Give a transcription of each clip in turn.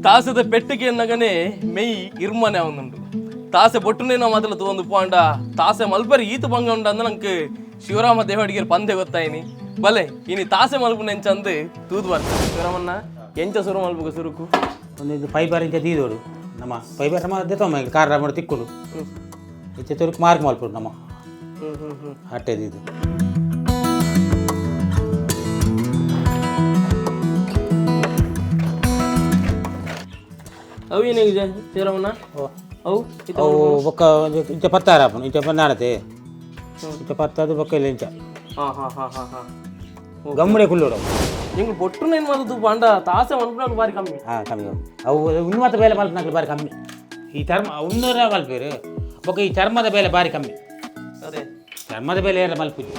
ತಾಸದ ಪೆಟ್ಟಿಗೆ ನಗನೆ ಮೆಯ್ ಇರ್ಮನೆ ಅವನುಂಡು ತಾಸೆ ಬೊಟ್ಟುನೇ ನಾವು ಮೊದಲು ತಗೊಂಡು ಪೋಂಡ ತಾಸೆ ಮಲ್ಪರಿ ಈತ ಬಂಗ ಉಂಡು ಅಂದ ನಂಗೆ ಶಿವರಾಮ ದೇವಡಿಗೆ ಪಂದೆ ಗೊತ್ತಾಯಿನಿ ಬಲೆ ಇನಿ ತಾಸೆ ಮಲ್ಪು ನೆಂಚಂದು ತೂದು ಬರ್ತ ಶಿವರಾಮಣ್ಣ ಎಂಚ ಸುರು ಮಲ್ಪುಗ ಸುರುಕು ಒಂದು ಇದು ಫೈಬರ್ ಇಂಚ ದೀದೋಡು ನಮ್ಮ ಫೈಬರ್ ನಮ್ಮ ದೆತ್ತೊಮ್ಮ ಕಾರ್ ಮಾಡಿ ತಿಕ್ಕುಡು ಇಚ್ಚೆ ತುರುಕು ಮಾರ್ಕ್ ಮಲ್ಪುಡು ನಮ್ಮ ಹ್ಮ್ ಹ್ಮ್ ಹ್ಮ್ ಅಟ್ಟೆ ದೀದು ಅವು ಏನಾಗಿದೆ ಶಿವರಾಮಣ್ಣ ಅವು ಇತ್ತ ಅವು ಬೊಕ್ಕ ಒಂದು ಇಂಚ ಪತ್ತಾರ ಆಪುಂಡು ಇಂಚ ಪನ್ನಾಡತೆ ಇಂಚ ಪತ್ತದು ಬೊಕ್ಕ ಇಲ್ಲ ಇಂಚ ಹಾ ಹಾ ಹಾ ಹಾ ಹಾ ಗಮ್ಮಡೆ ಕುಲ್ಲೋಡು ಅವು. ನಿಂಗೆ ಬೊಟ್ಟು ನೇನು ಮಾತು ಪಾಂಡ ತಾಸೆ ಮಲ್ಪುನವ್ರು ಬಾರಿ ಕಮ್ಮಿ ಹಾಂ ಕಮ್ಮಿ ಕಮ್ಮಿ. ಅವು ಉಣ್ಣು ಮಾತ್ರ ಬೇಲೆ ಮಲ್ಪನಾಗ್ಲಿ ಬಾರಿ ಕಮ್ಮಿ ಈ ಚರ್ಮ ಉನ್ನೂರ ಮಲ್ಪೇರು ಬೊಕ್ಕ ಈ ಚರ್ಮದ ಬೇಲೆ ಬಾರಿ ಕಮ್ಮಿ ಅದೇ ಚರ್ಮದ ಬೇಲೆ ಏರ ಮಲ್ಪುಜಿ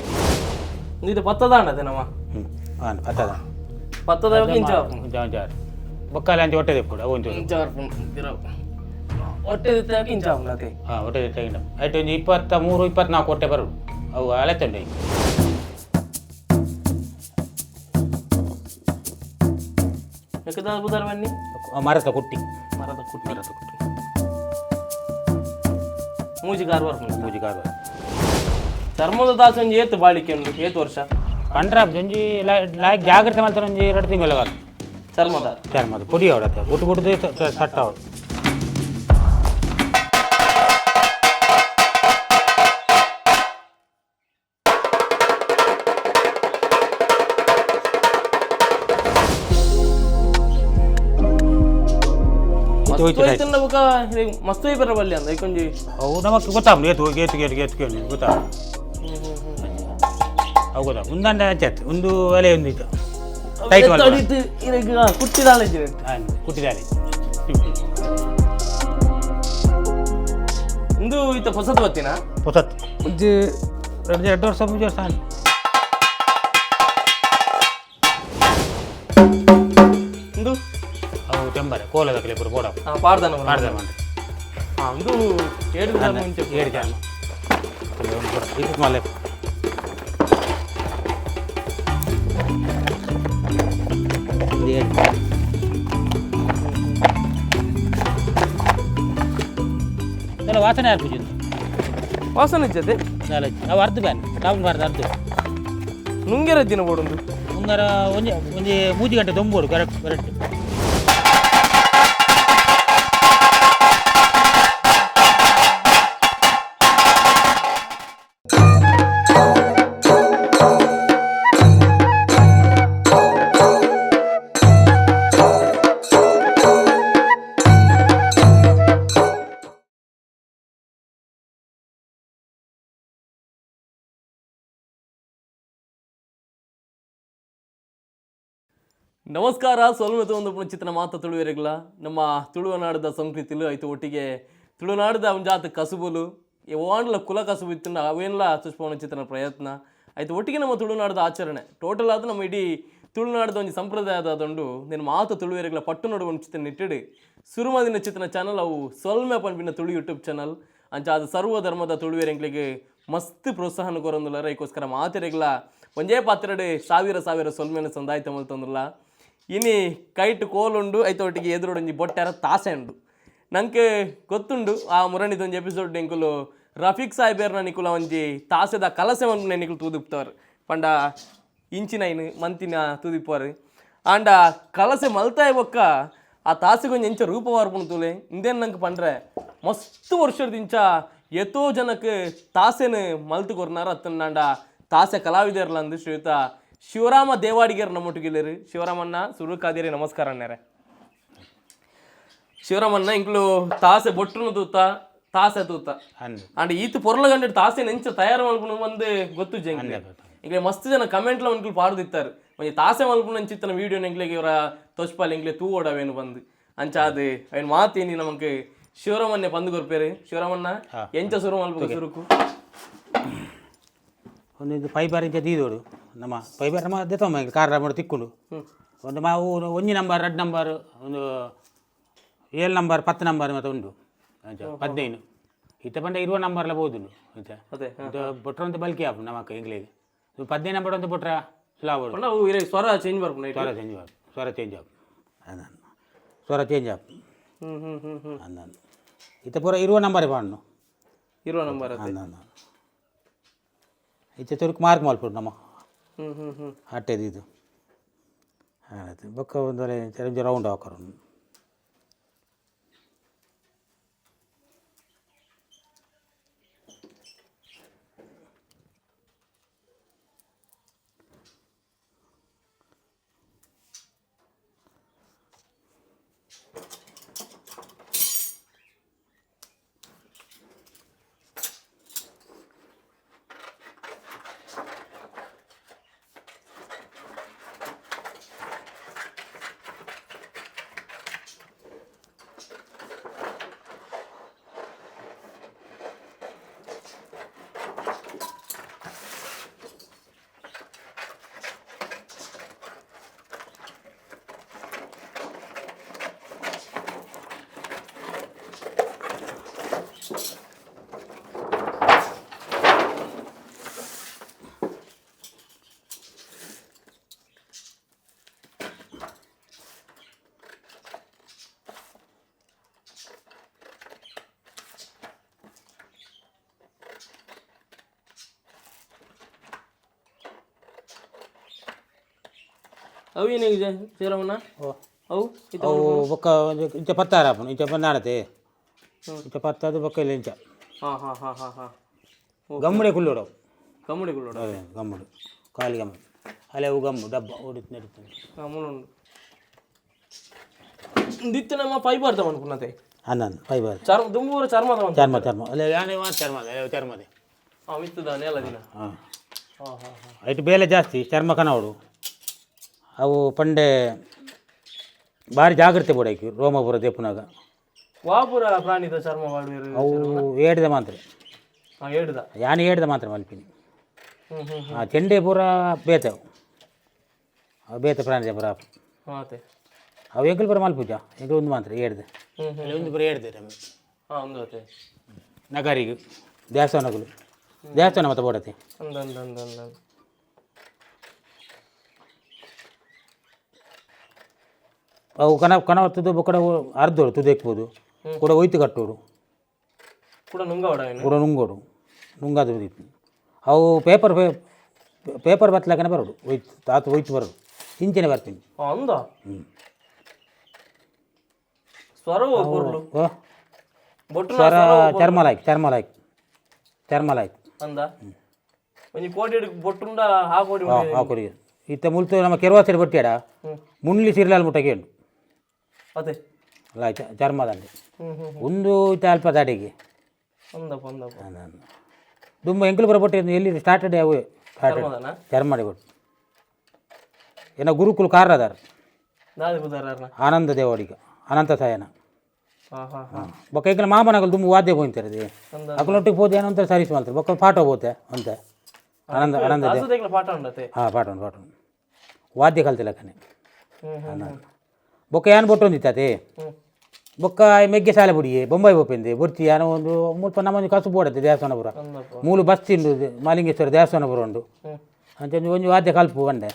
ಇದು ಪತ್ತದ ಅದೇ ನಮ್ಮ ಹ್ಞೂ ಹಾಂ ಪತ್ತದ ಪತ್ತದ ಇಂಚ ಇಂಚ ಇಂಚ ಬೊಕ್ಕಲೆ ಅಂಚೆ ಹೊಟ್ಟೆ ತೆಪ್ಪುಡು ಅವು ಒಂಚೂರು ಇಂಚ ಹೊಟ್ಟೆ ಇಂಚ ಅದೇ ಹಾಂ ಹೊಟ್ಟೆ ತೆಗಿನ ಆಯ್ತು ಒಂದು 23 24 ಹೊಟ್ಟೆ ಬರುಡು ಅವು ಅಲೆತುಂಡು ಈಗ ಯಾಕದ ಬುಧಾರ ಬನ್ನಿ ಮರತ ಕುಟ್ಟಿ ಮರದ ಕುಟ್ಟಿ ಮರತ ಕುಟ್ಟಿ ಮೂಜಿ ಕಾರ್ ಬರ್ಪುಂಡು ಮೂಜಿ ಕಾರು ಚರ್ಮದ ದಾಸ ಒಂಜಿ ಏತ್ ಬಾಳಿಕೆ ಉಂಡು ಏತ್ ವರ್ಷ ಪಂಡ್ರ ಒಂಜಿ ಲಾಯ್ಕ್ ಜಾಗ್ರತೆ ಮಲ್ತಾರೆ ಒಂಜಿ 2 ತಿಂಗಳ ಚರ್ಮದ ಚರ್ಮದ ಪೊಡಿ ಅವಡತ್ತೆ ಗುಟ್ಟು ಗುಟ್ಟದೆ ಸಟ್ಟ ಅವಡು ಮಸ್ತ್ ಹೋಯ್ತನ್ನ ಬೊಕ ಮಸ್ತ್ ಬರ ಬಲ್ಲಿ ಅಂದ ಐಕೊಂಜಿ ಅವು ನಮಕ್ ಗೊತ್ತಾಗ್ಲಿ ಏತು ಏತು ಏತು ಏತು ಕೇಳಿ ಗೊತ್ತಾಗ ಅವು ಗೊತ್ತಾಗ ಒಂದಂಡ ಆಯ್ತು ಒಂದು ಒಲೆ ಒಂದು ಇತ್ತು ಟೈಟ್ ಕುಟ್ಟಿದಾಳೆ ಕುಟ್ಟಿದಾಳೆ ಇಂದು ಈತ ಹೊಸದು ಬತ್ತಿನ ಹೊಸತ್ತು ಒಂಜಿ ಎರಡು ಎರಡು ವರ್ಷ ಮೂರು ವರ್ಷ ಆಯ್ತು. ಇಂದು ಅವು ತೆಂಬರೆ ಕೋಲದಕ್ಕಲೆ ಪೂರ ಬೋಡ ಆ, ಪಾಡ್ದನ ಮಾಡ್ದೆ ಮಾಡ್ದೆ ಹಾ ಇಂದು ಏಳು ದಿನ ಮುಂಚೆ ಏಳು ಜನ ಇದು ಮಲೆ ವಾಸನೆ ಆರ್ಪುಜಿ ವಾಸನೆ ಇಜ್ಜತೆ ಅವು ಅರ್ಧ ಬ್ಯಾನ್ ಸಾಬೂನು ಬಾರ್ದು ಅರ್ಧ ನುಂಗೆರ ದಿನ ಬೋಡುಂದು ಮುಂಗಾರ ಒಂಜಿ ಒಂಜಿ ಮೂಜಿ ಗಂಟೆ ದೊಂಬೋಡು ಕರೆಕ್ಟ್ ಕರೆಕ್ಟ್ ನಮಸ್ಕಾರ ಸೊಲ್ಮೆತ ಒಂದು ಪುಣಚಿತನ ಮಾತ ತುಳುವೆರೆಗ್ಲ ನಮ್ಮ ತುಳುವನಾಡದ ಸಂಸ್ಕೃತಿಲು ಐತು ಒಟ್ಟಿಗೆ ತುಳುನಾಡದ ಒಂಜಾತ ಕಸುಬುಲು ಓಂಡ್ಲ ಕುಲ ಕಸುಬು ಇತ್ತು ಅವೇನ್ಲ ಚಿತ್ರನ ಪ್ರಯತ್ನ ಆಯ್ತು ಒಟ್ಟಿಗೆ ನಮ್ಮ ತುಳುನಾಡದ ಆಚರಣೆ ಟೋಟಲ್ ಆದ ನಮ್ಮ ಇಡೀ ತುಳುನಾಡದ ಒಂಜಿ ಸಂಪ್ರದಾಯದ ನಿನ್ನ ಮಾತು ತುಳುವೆರೆಗ್ಲ ಪಟ್ಟು ನೋಡುವ ಚಿತ್ರ ನಿಟ್ಟಿಡು ಸುರುಮದಿನ ಚಿತ್ರನ ಚಾನಲ್ ಅವು ಸೊಲ್ಮೆ ಪನ್ಪಿನ ತುಳು ಯೂಟ್ಯೂಬ್ ಚಾನಲ್ ಅಂಚ ಅದು ಸರ್ವ ಧರ್ಮದ ತುಳುವೆರೆಂಕ್ಲಿಗೆ ಮಸ್ತ್ ಪ್ರೋತ್ಸಾಹನ ಕೊರೊಂದುಲ್ಲ ಐಕೋಸ್ಕರ ಮಾತೆರೆಗ್ಲ ಒಂಜೇ ಪಾತ್ರೆಡ್ ಸಾವಿರ ಸಾವಿರ ಸೊಲ್ಮೆನ ಸಂದಾಯ್ತ ಮಲ್ತೊಂದುಲ್ಲ ಇನಿ ಕೈಟ್ ಕೋಲುಂಡು ಐತ ಒಟ್ಟಿಗೆ ಎದುರುಡೊಂಜಿ ಬೊಟ್ಟೆರ ತಾಸೆ ಉಂಡು ನಂಗೆ ಗೊತ್ತುಂಡು ಆ ಮುರಣಿದೊಂಜಿ ಎಪಿಸೋಡ್ ಎಂಕುಲು ರಫೀಕ್ ಸಾಹೇಬೇರ್ನ ನಿಕುಲ ಒಂಜಿ ತಾಸೆದ ಕಲಸೆ ಮನ್ಪುನ ನಿಕುಲು ತೂದಿಪ್ತವ್ರು ಪಂಡ ಇಂಚಿನೈನ್ ಮಂತಿನ ತೂದಿಪ್ಪರು ಆಂಡ ಕಲಸೆ ಮಲ್ತಾಯ ಬೊಕ್ಕ ಆ ತಾಸೆಗೊಂಜಿ ಎಂಚ ರೂಪ ವಾರ್ಪುಂಡು ತೂಲೆ ಇಂದೇನು ನಂಗೆ ಪಂಡ್ರೆ ಮಸ್ತ್ ವರ್ಷದ ಇಂಚ ಎತ್ತೋ ಜನಕ್ಕೆ ತಾಸೆನ ಮಲ್ತು ಕೊರ್ನಾರ ಅತ್ತನ್ನಾಂಡ ತಾಸೆ ಕಲಾವಿದರ್ಲ ಅಂದು ಶ್ರೀಯುತ ಶಿವರಾಮ ದೇವಾಡಿಗರ್ ನಮ್ಮೊಟ್ಟಿಗಿಲ್ಲರು ಶಿವರಾಮಣ್ಣ ಸುರುಕಾದಿರಿ ನಮಸ್ಕಾರ ಅಣ್ಣಾರೆ ಶಿವರಾಮಣ್ಣ ಇಂಕ್ಲು ತಾಸೆ ಬೊಟ್ಟುನು ತೂತ ತಾಸೆ ತೂತ ಅಂದು ಅಂಡ್ ಈತ ಪೊರ್ಲ ಗಂಡ ತಾಸೆ ನೆಂಚ ತಯಾರು ಮಲ್ಪುನು ಬಂದು ಗೊತ್ತು ಜಂಗ್ ಇಂಕ್ಲೆ ಮಸ್ತ್ ಜನ ಕಮೆಂಟ್ಲ ಒಂಕ್ಲು ಪಾಡ್ದಿತ್ತಾರೆ ಒಂಜಿ ತಾಸೆ ಮಲ್ಪುನ ಅಂಚಿತ್ತನ ವೀಡಿಯೋ ಎಂಕ್ಲೆಗೆ ಇವರ ತೊಚ್ಪಾಲ್ ಎಂಕ್ಲೆ ತೂ ಓಡವೇನು ಬಂದು ಅಂಚ ಅದು ಅವನ್ ಮಾತೇನಿ ನಮಕ್ ಶಿವರಾಮನ್ನೆ ಪಂದು ಕೊರ್ಪೇರು ಶಿವರಾಮಣ್ಣ ಎಂಚ ಸುರು ಮಲ್ಪು ಸುರುಕು ಒಂದು ಇದು ಫೈಬರ್ ಇಂಚ ದೀದೋಡು ನಮ್ಮ ಫೈಬರ್ ನಮ್ಮ ದೆತ್ತೊಮ್ಮ ಕಾರ್ ಮಾಡಿ ತಿಕ್ಕುಂಡು ಒಂದು ಮಾವು ಒಂಜಿ ನಂಬರ್ 2 ನಂಬರ್ ಒಂದು 7 ನಂಬರ್ 10 ನಂಬರ್ ಮತ್ತೆ ಉಂಡು ಅಂಚ 15 ಇತ್ತ ಪಂಡ ಇರುವ ನಂಬರ್ಲ ಬೋದುಂಡು ಅಂಚ ಅದೇ ಇದು ಬೊಟ್ರ ಅಂತ ಬಲ್ಕಿ ಆಪು ನಮಕ್ ಇಂಗ್ಲಿಗೆ 15 ನಂಬರ್ ಒಂದು ಬೊಟ್ರ ಸುಲಾಬೋಡು ಪಂಡ ಅವು ಇರೆ ಸ್ವರ ಚೇಂಜ್ ಬರ್ಪುಂಡು ಸ್ವರ ಚೇಂಜ್ ಆಪು ಸ್ವರ ಚೇಂಜ್ ಆಪು ಸ್ವರ ಚೇಂಜ್ ಆಪ್. ಹ್ಮ್ ಹ್ಮ್ ಹ್ಮ್ ಹ್ಮ್ ಅಂದ ಇತ್ತ ಪೂರ 20 ನಂಬರ್ ಪಾಡ್ನು. 20 ನಂಬರ್ ಅತ್ತೆ. ಅಂದ ಇತ್ತೆ ತುರುಕು ಮಾರ್ಕ್ ಮಲ್ಪುಡು ನಮ್ಮ. ಹ್ಮ್ ಹ್ಮ್ ಹ್ಮ್ ಅಟ್ಟೆದು ಇದು ಆಯ್ತು. ಬೊಕ್ಕ ಒಂದು ಒಂಜಿ ರೌಂಡ್ ಹಾಕರು. ಅವು ಏನಾಗಿದೆ ಸೇರವಣ್ಣ? ಓ. ಅವು ಇತ್ತ? ಅವು ಬೊಕ್ಕ ಒಂಜಿ ಇಂಚ ಪತ್ತಾರ ಆಪುಂಡು, ಇಂಚ ಬಂದಾಣತೆ ಇಂಚ ಪತ್ತದು ಬೊಕ್ಕ ಇಲ್ಲಿ ಇಂಚ. ಹಾ ಹಾ ಹಾ ಹಾ ಹಾ ಗಮ್ಮಡೆ ಕುಲ್ಲೋಡು ಅವು. ಕಮ್ಮಡಿಗಳು. ಅದೇ, ಗಮ್ಮಡು ಖಾಲಿ ಗಮ್ಮು ಅಲ್ಲೇ ಅವು ಗಮ್ಮು ಡಬ್ಬ ಓಡಿತ್ತು ನಡೀತದೆ. ಮುಳುಂಡು ದಿತ್ತ ನಮ್ಮ ಫೈಬರ್ ತಗೊಂಡು ಅಂದ ಫೈಬರ್. ಚರ್ಮ ದುಂಬೂರ ಚರ್ಮ ತಗೊಂಡು. ಚರ್ಮ ಚರ್ಮ ಅಲ್ಲೇ ಯಾನೆ ಚರ್ಮ ಅಲ್ಲೇ ಚರ್ಮದೆ. ಹಾಂ, ಮಿತ್ತದಾನೆ ಎಲ್ಲ ದಿನ. ಹಾಂ. ಹಾಂ ಹಾಂ ಹಾಂ ಐಟ್ ಬೇಲೆ ಜಾಸ್ತಿ ಚರ್ಮ ಕನವಡು. ಅವು ಪಂಡೆ ಭಾರಿ ಜಾಗ್ರತೆ ಬೋಡಾಕಿ ರೋಮಪುರ ದೇಪುನಾಗ. ವಾಪುರ ಪ್ರಾಣಿದ ಚರ್ಮ ಮಾಡುವರು? ಅವು ಏಡ್ದ ಮಾತ್ರ. ಹಾಂ, ಹೇಳ್ದ. ಯಾನೆ ಏಡ್ದ ಮಾತ್ರ ಮಲ್ಪಿನಿ. ಹ್ಮ್ ಹ್ಮ್ ಆ ಚೆಂಡೆ ಪೂರ ಬೇತವು, ಅವು ಬೇತ ಪ್ರಾಣಿ ಪೂರ. ಹಾಂ ಅತ್ತೆ. ಅವು ಎಂಕಲ್ ಪೂರ ಮಲ್ಪುಜ, ಎಂಕಲ್ ಒಂದು ಮಾತ್ರ ಏಡ್ದು. ಹ್ಮ್ ಹ್ಮ್ ಒಂದು ಪೂರ ಏಡ್ದೆ. ಹಾಂ, ಒಂದು ಅತ್ತೆ. ನಗರಿಗೆ ದೇವಸ್ಥಾನಗಳು, ದೇವಸ್ಥಾನ ಮತ್ತೆ ಬೋಡತೆ. ಅಂದ ಅಂದ ಅಂದ ಅಂದ ಅವು ಕನ ಕನ ತುದು ಬೊಕ್ಕಡ ಅರ್ಧೋಡು ತುದೆಕ್ಬೋದು ಕೂಡ ಒಯ್ತು ಕಟ್ಟೋಡು. ಕೂಡ ನುಂಗವಡ ಏನು? ಕೂಡ ನುಂಗೋಡು, ನುಂಗಾದ ಬಿದ್ದಿತ್ತು. ಅವು ಪೇಪರ್ ಪೇಪರ್ ಬತ್ತಲಕನೆ ಬರೋಡು, ಒಯ್ತು ತಾತು ಒಯ್ತು ಬರೋಡು, ಇಂಚನೆ ಬರ್ತೀನಿ. ಹಾಂ, ಅಂದ. ಹ್ಞೂ. ಸ್ವರವು ಪೊರ್ಲು. ಓ. ಬೊಟ್ಟು. ಸ್ವರ ಚರ್ಮ ಲಾಯ್ಕ್, ಚರ್ಮ ಲಾಯ್ಕ್, ಚರ್ಮ ಲಾಯ್ಕ್. ಅಂದ ಒಂಜಿ ಕೋಟಿ ಬೊಟ್ಟುಂಡ ಹಾಕೋಡಿ. ಹಾಂ ಹಾಂ ಕೊಡಿ. ಇತ್ತ ಮುಲ್ತು ನಮ್ಮ ಕೆರವಾಸರಿ ಬಟ್ಟಿಯಾಡ. ಮುನ್ಲಿ ಸಿರ್ಲಾಲ್ ಮುಟ್ಟಕ್ಕೆ ಉಂಟು. ಅದೇ. ಲಾಯ್ಕ್ ಚರ್ಮದಂಡಿ. ಹ್ಮ್ ಹ್ಮ್ ಒಂದು ಇತ್ತ ಅಲ್ಪ ದಾಡಿಗೆ. ಅಂದಪ್ಪ ಅಂದಪ್ಪ. ದುಂಬ ಎಂಕಲ್ ಬರ ಬಟ್ಟೆ ಎಲ್ಲಿ ಸ್ಟಾರ್ಟೆಡ್ ಅವು ಸ್ಟಾರ್ಟೆಡ್. ಚರ್ಮದನ. ಚರ್ಮಡಿ ಬೊಟ್ಟು ಏನೋ ಗುರುಕುಲ್ ಕಾರ ಅದಾರ. ದಾದಿ ಬುಧಾರನ. ಆನಂದ ದೇವಡಿಗ ಅನಂತ ಸಾಯನ. ಹಾಂ ಹಾಂ ಹಾಂ ಬೊಕ್ಕ ಎಂಕಲ್ ಮಾಮನಗಲ್ ದುಂಬು ವಾದ್ಯ ಪೋಯಿಂತಾರೆ. ಅಂದ. ಅಕಲೊಟ್ಟಿಗೆ ಪೋತೆ ಏನೋ ಅಂತ ಸರ್ವಿಸ್ ಮಾಡ್ತಾರೆ, ಬೊಕ್ಕ ಪಾಠ ಪೋತೆ ಅಂತೆ ಆನಂದ ಆನಂದ ದೇವ. ದಾಸದೇಗ್ಲ ಪಾಠ ಉಂಡತೆ? ಹಾಂ, ಪಾಠ ಉಂಟು, ಪಾಠ ಉಂಟು. ವಾದ್ಯ ಕಲ್ತಿಲ್ಲಕ್ಕನೆ. ಹ್ಮ್ ಹ್ಮ್ ಹ್ಮ್ ಬೊಕ್ಕ ಏನ್ ಬೊಟ್ಟು ಒಂದಿತ್ತಾತೆ. ಬೊಕ್ಕ ಮೆಗ್ಗೆ ಶಾಲೆ ಬುಡಿಯೆ ಬೊಂಬಾಯಿ ಪೋಪೆಂದೆ ಬೊರ್ಚಿ ಯಾನೋ ಒಂದು ಮುಲ್ಪ ನಮ್ಮೊಂದು ಕಸು ಬೋಡತ್ತೆ ದೇವಸ್ಥಾನ ಪುರ. ಅಂದಪ್ಪ. ಮೂಲು ಬಸ್ ತಿಂಡು ಮಾಲಿಂಗೇಶ್ವರ ದೇವಸ್ಥಾನ ಪುರ ಉಂಡು. ಅಂಚ ಒಂಜಿ ಒಂಜಿ ವಾದ್ಯ ಕಲ್ಪು ಬಂಡೆ,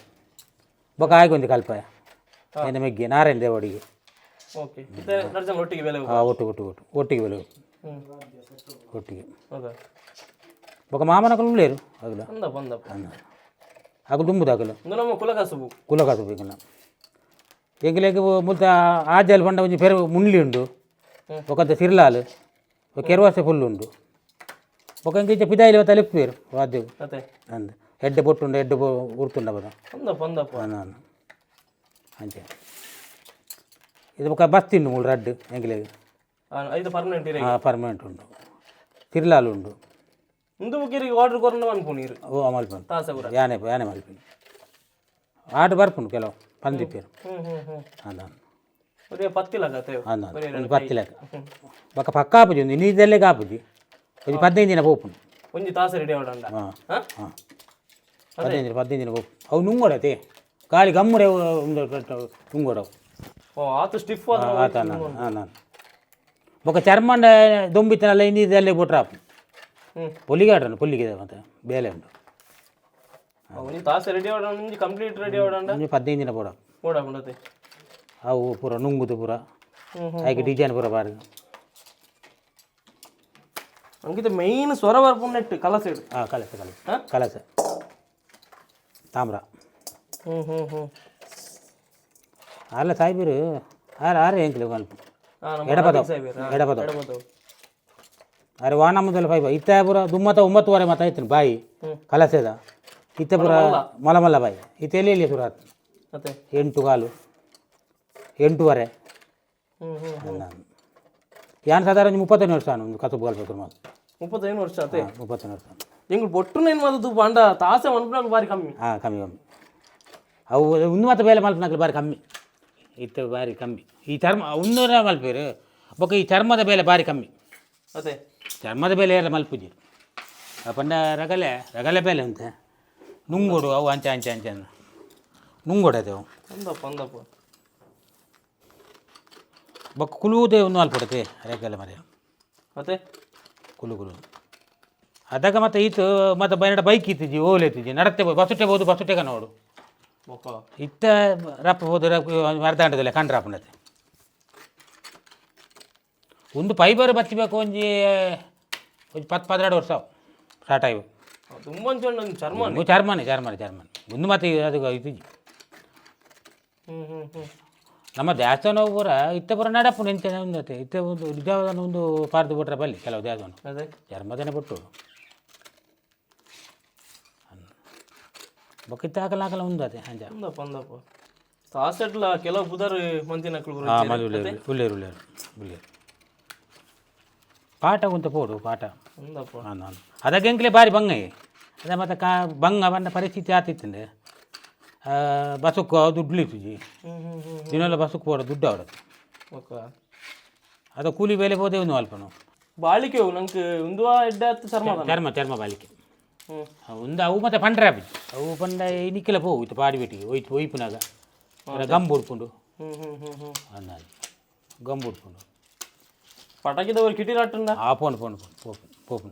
ಬೊಕ್ಕ ಆಯ್ಕೆ ಒಂದು ಕಲ್ಪ ಏನ ಮೆಗ್ಗೆ ನಾರಾಯಣ ದೇವಡಿಗೆ. ಓಕೆ, ಇತ್ತೆ ನರ್ಜನ್ ಒಟ್ಟಿಗೆ ಬೆಲೆ. ಹಾಂ, ಒಟ್ಟು ಒಟ್ಟು ಒಟ್ಟು ಒಟ್ಟಿಗೆ ಬೆಲೆ. ಒಟ್ಟಿಗೆ. ಹೌದಾ? ಬೊಕ್ಕ ಮಾಮನಕಲು ಉಳ್ಳೇರು ಅಗಲ. ಅಂದಪ್ಪ ಅಂದಪ್ಪ. ಅಗಲು ದುಂಬುದು ಅಗಲು. ಇಂದು ನಮ್ಮ ಕುಲಕಸುಬು. ಕುಲ ಕಸುಬು ಎಂಕಲ್ನ ಎಂಕಲೆಗ್ ಮುಲ್ತ ಆಜಲ್ ಪಂಡ ಒಂಜಿ ಪೆರು ಮುನ್ಲಿ ಉಂಡು. ಬೊಕ್ಕಂತ ಸಿರ್ಲಾಲ್ ಬೊಕ್ಕ ಕೆರ್ವಾಸೆ ಫುಲ್ ಉಂಡು. ಬೊಕ್ಕ ಎಂಕ ಇಂಚ ಪಿದಾಯಿಲಿ ತಲೆಪ್ಪೇರು ವಾದ್ಯವು. ಅತ್ತೆ. ಅಂದ್ ಎಡ್ಡೆ ಬೊಟ್ಟುಂಡು, ಎಡ್ಡೆ ಉರ್ತುಂಡ ಬದ. ಅಂದಪ್ಪ ಅಂದಪ್ಪ. ನಾನು ಅಂಚೆ ಇದು ಬೊಕ್ಕ ಬಸ್ ತಿಂಡು ಮೂಲು ರಡ್ಡು ಎಂಕಲೆಗ್. ಐದು ಪರ್ಮನೆಂಟ್ ಇರೇ? ಪರ್ಮನೆಂಟ್ ಉಂಡು, ತಿರ್ಲಾಲ್ ಉಂಡು. ಇಂದು ಬುಕ್ಕಿರಿಗೆ ಆರ್ಡರ್ ಕೊರಂಡ ಅನ್ಪುನೀರು? ಓ, ಮಲ್ಪಂಡು. ತಾಸೆ ಪೂರ. ಯಾನೆ ಯಾನೆ ಮಲ್ಪಿನಿ, ಆಟ ಬರ್ಪುಂಡು ಕೆಲವು ಪಂದಿಪ್ಪೇರು. ಹ್ಮ್ ಹ್ಮ್ ಹ್ಮ್ ಅಂದ. ಒರೇ ಪತ್ತಿಲ್ಲ ಕತೆ. ಅಂದ ಒಂದು ಪತ್ತಿಲಕ ಬೊಕ್ಕ ಪಕ್ಕ ಆಪುಜಿ, ಒಂದು ನೀದಲ್ಲೇ ಆಪುಜಿ, ಒಂಜಿ 15 ದಿನ ಪೋಪುಂಡು. ಒಂಜಿ ತಾಸೆ ರೆಡಿ ಆವಡಂಡ? ಹಾಂ. ಹಾ. ಹಾಂ, 15 ದಿನ, 15 ದಿನ ಪೋಪು. ಅವು ನುಂಗೋಡತೆ ಖಾಲಿ ಗಮ್ಮುಡೆ ಒಂದು ನುಂಗೋಡವು. ಓ, ಆತು ಸ್ಟಿಫ್ ಆದ. ಆತ ನಾನು ಹಾಂ ನಾನು ಬೊಕ್ಕ ಚರ್ಮಂಡ ದೊಂಬಿತ್ತನಲ್ಲ ಇನ್ನಿದಲ್ಲೇ ಬಿಟ್ರೆ ಆಪು. ಪೊಲಿಗೆ ಆಡ್ರನು ಪೊಲ್ಲಿಗೆ ಮತ್ತೆ ಬೇಲೆ ಉಂಟು. ಒಂಜಿ ತಾಸೆ ರೆಡಿ ಆವಡ, ಒಂಜಿ ಕಂಪ್ಲೀಟ್ ರೆಡಿ ಆವಡಂಡ? ಒಂಜಿ 15 ದಿನ ಪೋಡ. ಓಡಾಪುಂಡತೆ. ಅವು ಪೂರ ನುಂಗುದು ಪೂರ. ಐಕ್ ಡಿಸೈನ್ ಪೂರ ಪಾಡ್ದು. ಅಂಕಿತ ಮೈನ್ ಸ್ವರ ಬರ್ಪುಂಡು ಕಲಸ ಇಡು. ಹಾಂ, ಕಲಸ ಕಲಸ. ಹಾ? ಕಲಸ ತಾಮ್ರ. ಹ್ಞೂ ಹ್ಞೂ ಹ್ಞೂ ಅಲ್ಲ ಸಾಯ್ಬೀರು ಆರು ಆರು ಎಂಕ್ಲೆ ಮಲ್ಪ. ಹಾಂ, ನಮ್ಮ ಎಡಪದವು. ರಫೀಕ್ ಸಾಹೇಬರು, ಹಾ, ಎಡಪದವು. ಎಡಪದವು. ಅರೆ ವಾನ ಮೊದಲ ಫೈಬ ಇತ್ತ ಪೂರ ದುಮ್ಮತ 9:30 ಮತ್ತ ಆಯ್ತು ಬಾಯಿ. ಕಲಸೆದ ಇತ್ತ ಪೂರ ಮಲ ಮಲ್ಲ ಬಾಯಿ ಇತ್ತ ಎಲ್ಲಿ ಎಲ್ಲಿ ಶುರು ಆತು. ಮತ್ತೆ 8:15, 8:30. ಹ್ಞೂ ಹ್ಞೂ ಹ್ಞೂ ಯಾನ್ ಸಾಧಾರಣ ಒಂದು 35 ವರ್ಷ ಒಂದು ಕಸುಬು ಕಲ್ಪ ಶುರು ಮಾಡು. 35 ವರ್ಷ ಅತೆ? 35 ವರ್ಷ. ಎಂಗುಳು ಬೊಟ್ಟು ಏನು ಮಾತು ಬಾಂಡ ತಾಸೆ ಮನ್ಪುನಾಗ ಬಾರಿ ಕಮ್ಮಿ. ಹಾಂ, ಕಮ್ಮಿ ಕಮ್ಮಿ. ಅವು ಒಂದು ಮಾತ್ರ ಬೇಲೆ ಮಲ್ಪನಾಗ್ಲಿ ಬಾರಿ ಕಮ್ಮಿ ಇತ್ತ, ಬಾರಿ ಕಮ್ಮಿ. ಈ ಚರ್ಮ ಉನ್ನೂರ ಮಲ್ಪೇರು ಬೊಕ್ಕ ಈ ಚರ್ಮದ ಬೇಲೆ ಬಾರಿ ಕಮ್ಮಿ. ಅದೇ. ಚರ್ಮದ ಬೇಲೆ ಎಲ್ಲ ಮಲ್ಪುಜಿ. ಆ ಪಂಡ ರಗಲೆ ರಗಲೆ ಬೇಲೆ ಅಂತೆ ನುಂಗೋಡು ಅವು ಅಂಚೆ ಅಂಚೆ ಅಂಚೆ ಅಂದ ನುಂಗೋಡು ಅದೇ ಅವು. ಅಂದಪ್ಪ ಅಂದಪ್ಪ. ಬೊಕ್ಕ ಕುಲುವುದೇ ಒಂದು ಮಲ್ಪಡತೆ ರಗಲೆ ಮರೆ. ಮತ್ತೆ ಕುಲು ಕುಲು ಅದಕ್ಕೆ ಮತ್ತೆ ಈತು ಮತ್ತೆ ಬೈನಡ ಬೈಕ್ ಇತ್ತಿಜಿ, ಓಲೆ ಇತ್ತಿಜಿ, ನಡತ್ತೆ ಬಸುಟೆ ಬೋದು ಬಸುಟೆಗ ನೋಡು. ಬೊಕ್ಕ ಇತ್ತ ರಪ್ಪ ಹೋದ ಅರ್ಧ ಗಂಟೆದಲ್ಲ ಕಂಡ್ರಾಪುಂಡತೆ. ಒಂದು ಫೈಬರ್ ಬತ್ತಿಬೇಕು ಒಂಜಿ ಒಂಜಿ 10 12 ವರ್ಷ ಸ್ಟಾರ್ಟ್ ಆಗಿ. ತುಂಬ ಒಂದು ಚರ್ಮ. ಚರ್ಮನೆ ಚರ್ಮನೆ ಚರ್ಮನೆ ಒಂದು ಮತ್ತೆ ಅದು ಇತ್ತಿಜಿ. ಹ್ಞೂ ಹ್ಞೂ ಹ್ಞೂ ನಮ್ಮ ದೇವಸ್ಥಾನ ಪೂರ ಇತ್ತ ಪೂರ ನಡಪು ನಿಂತೆ ಒಂದತೆ ಇತ್ತ ಒಂದು ನಿಜವಾದ ಒಂದು ಪಾರ್ದು ಬಿಟ್ರೆ ಬಲ್ಲಿ ಕೆಲವು ದೇವಸ್ಥಾನ. ಅದೇ. ಚರ್ಮದನೆ ಬಿಟ್ಟು ಬೊಕ್ಕ ಹಾಕಲ್ಲ ಹಾಕಲ್ಲ ಒಂದು ಅದೇ ಅಂಜ. ಅಂದಪ್ಪ ಅಂದಪ್ಪ, ತಾಸೆಟ್ಲ ಕೆಲವು ಪುದರ್ ಮಂತಿನಕ್ಳು. ಹಾಂ, ಮದು ಉಳ್ಳೇರು ಉಳ್ಳೇರು ಉಳ್ಳೇರು ಉಳ್ಳೇರು ಪಾಠ ಉಂತ ಪೋಡು ಪಾಠ. ಅಂದಪ್ಪ. ಹಾಂ ನಾನು ಅದಕ್ಕೆ ಎಂಕ್ಲೆ ಬಾರಿ ಬಂಗ ಅದೇ ಮತ್ತೆ ಕಾ ಬಂಗ ಬಂದ ಪರಿಸ್ಥಿತಿ ಆತಿತ್ತಂದೆ ಬಸಕ್ಕು ದುಡ್ಡು ಇತ್ತಿಜಿ. ಹ್ಞೂ ಹ್ಞೂ ಹ್ಞೂ ದಿನೆಲ್ಲ ಬಸಕ್ಕು ಪೋಡ ದುಡ್ಡು ಅವರದ್ದು. ಬೊಕ್ಕ ಅದು ಕೂಲಿ ಬೇಲೆ ಹೋದೆ ಒಂದು ಅಲ್ಪನು. ಬಾಳಿಕೆ ನಂಗೆ ಒಂದು ಎಡ್ಡೆ ಹತ್ತು ಚರ್ಮ ಅದ. ಚರ್ಮ ಚರ್ಮ ಬಾಲಿಕೆ. ಹ್ಞೂ ಒಂದು ಅವು ಮತ್ತೆ ಪಂಡ್ರೆ ಆಪಿ ಅವು ಪಂಡ ನಿಕ್ಕೆಲ್ಲ ಪೋವು ಇತ್ತು ಪಾಡಿ ಬೆಟ್ಟಿಗೆ ಹೋಯ್ತು ಒಯ್ಪುನಾಗ ಗಂಬು ಉಡ್ಕೊಂಡು. ಹ್ಞೂ ಹ್ಞೂ ಹ್ಞೂ ಹ್ಞೂ ಅಂದಾಜು ಗಂಬು ಉಡ್ಕೊಂಡು. ಪಟಾಕಿದವರು ಕಿಟೀರ್ ಆಟಂಡ. ಆ phone phone phone pope pope.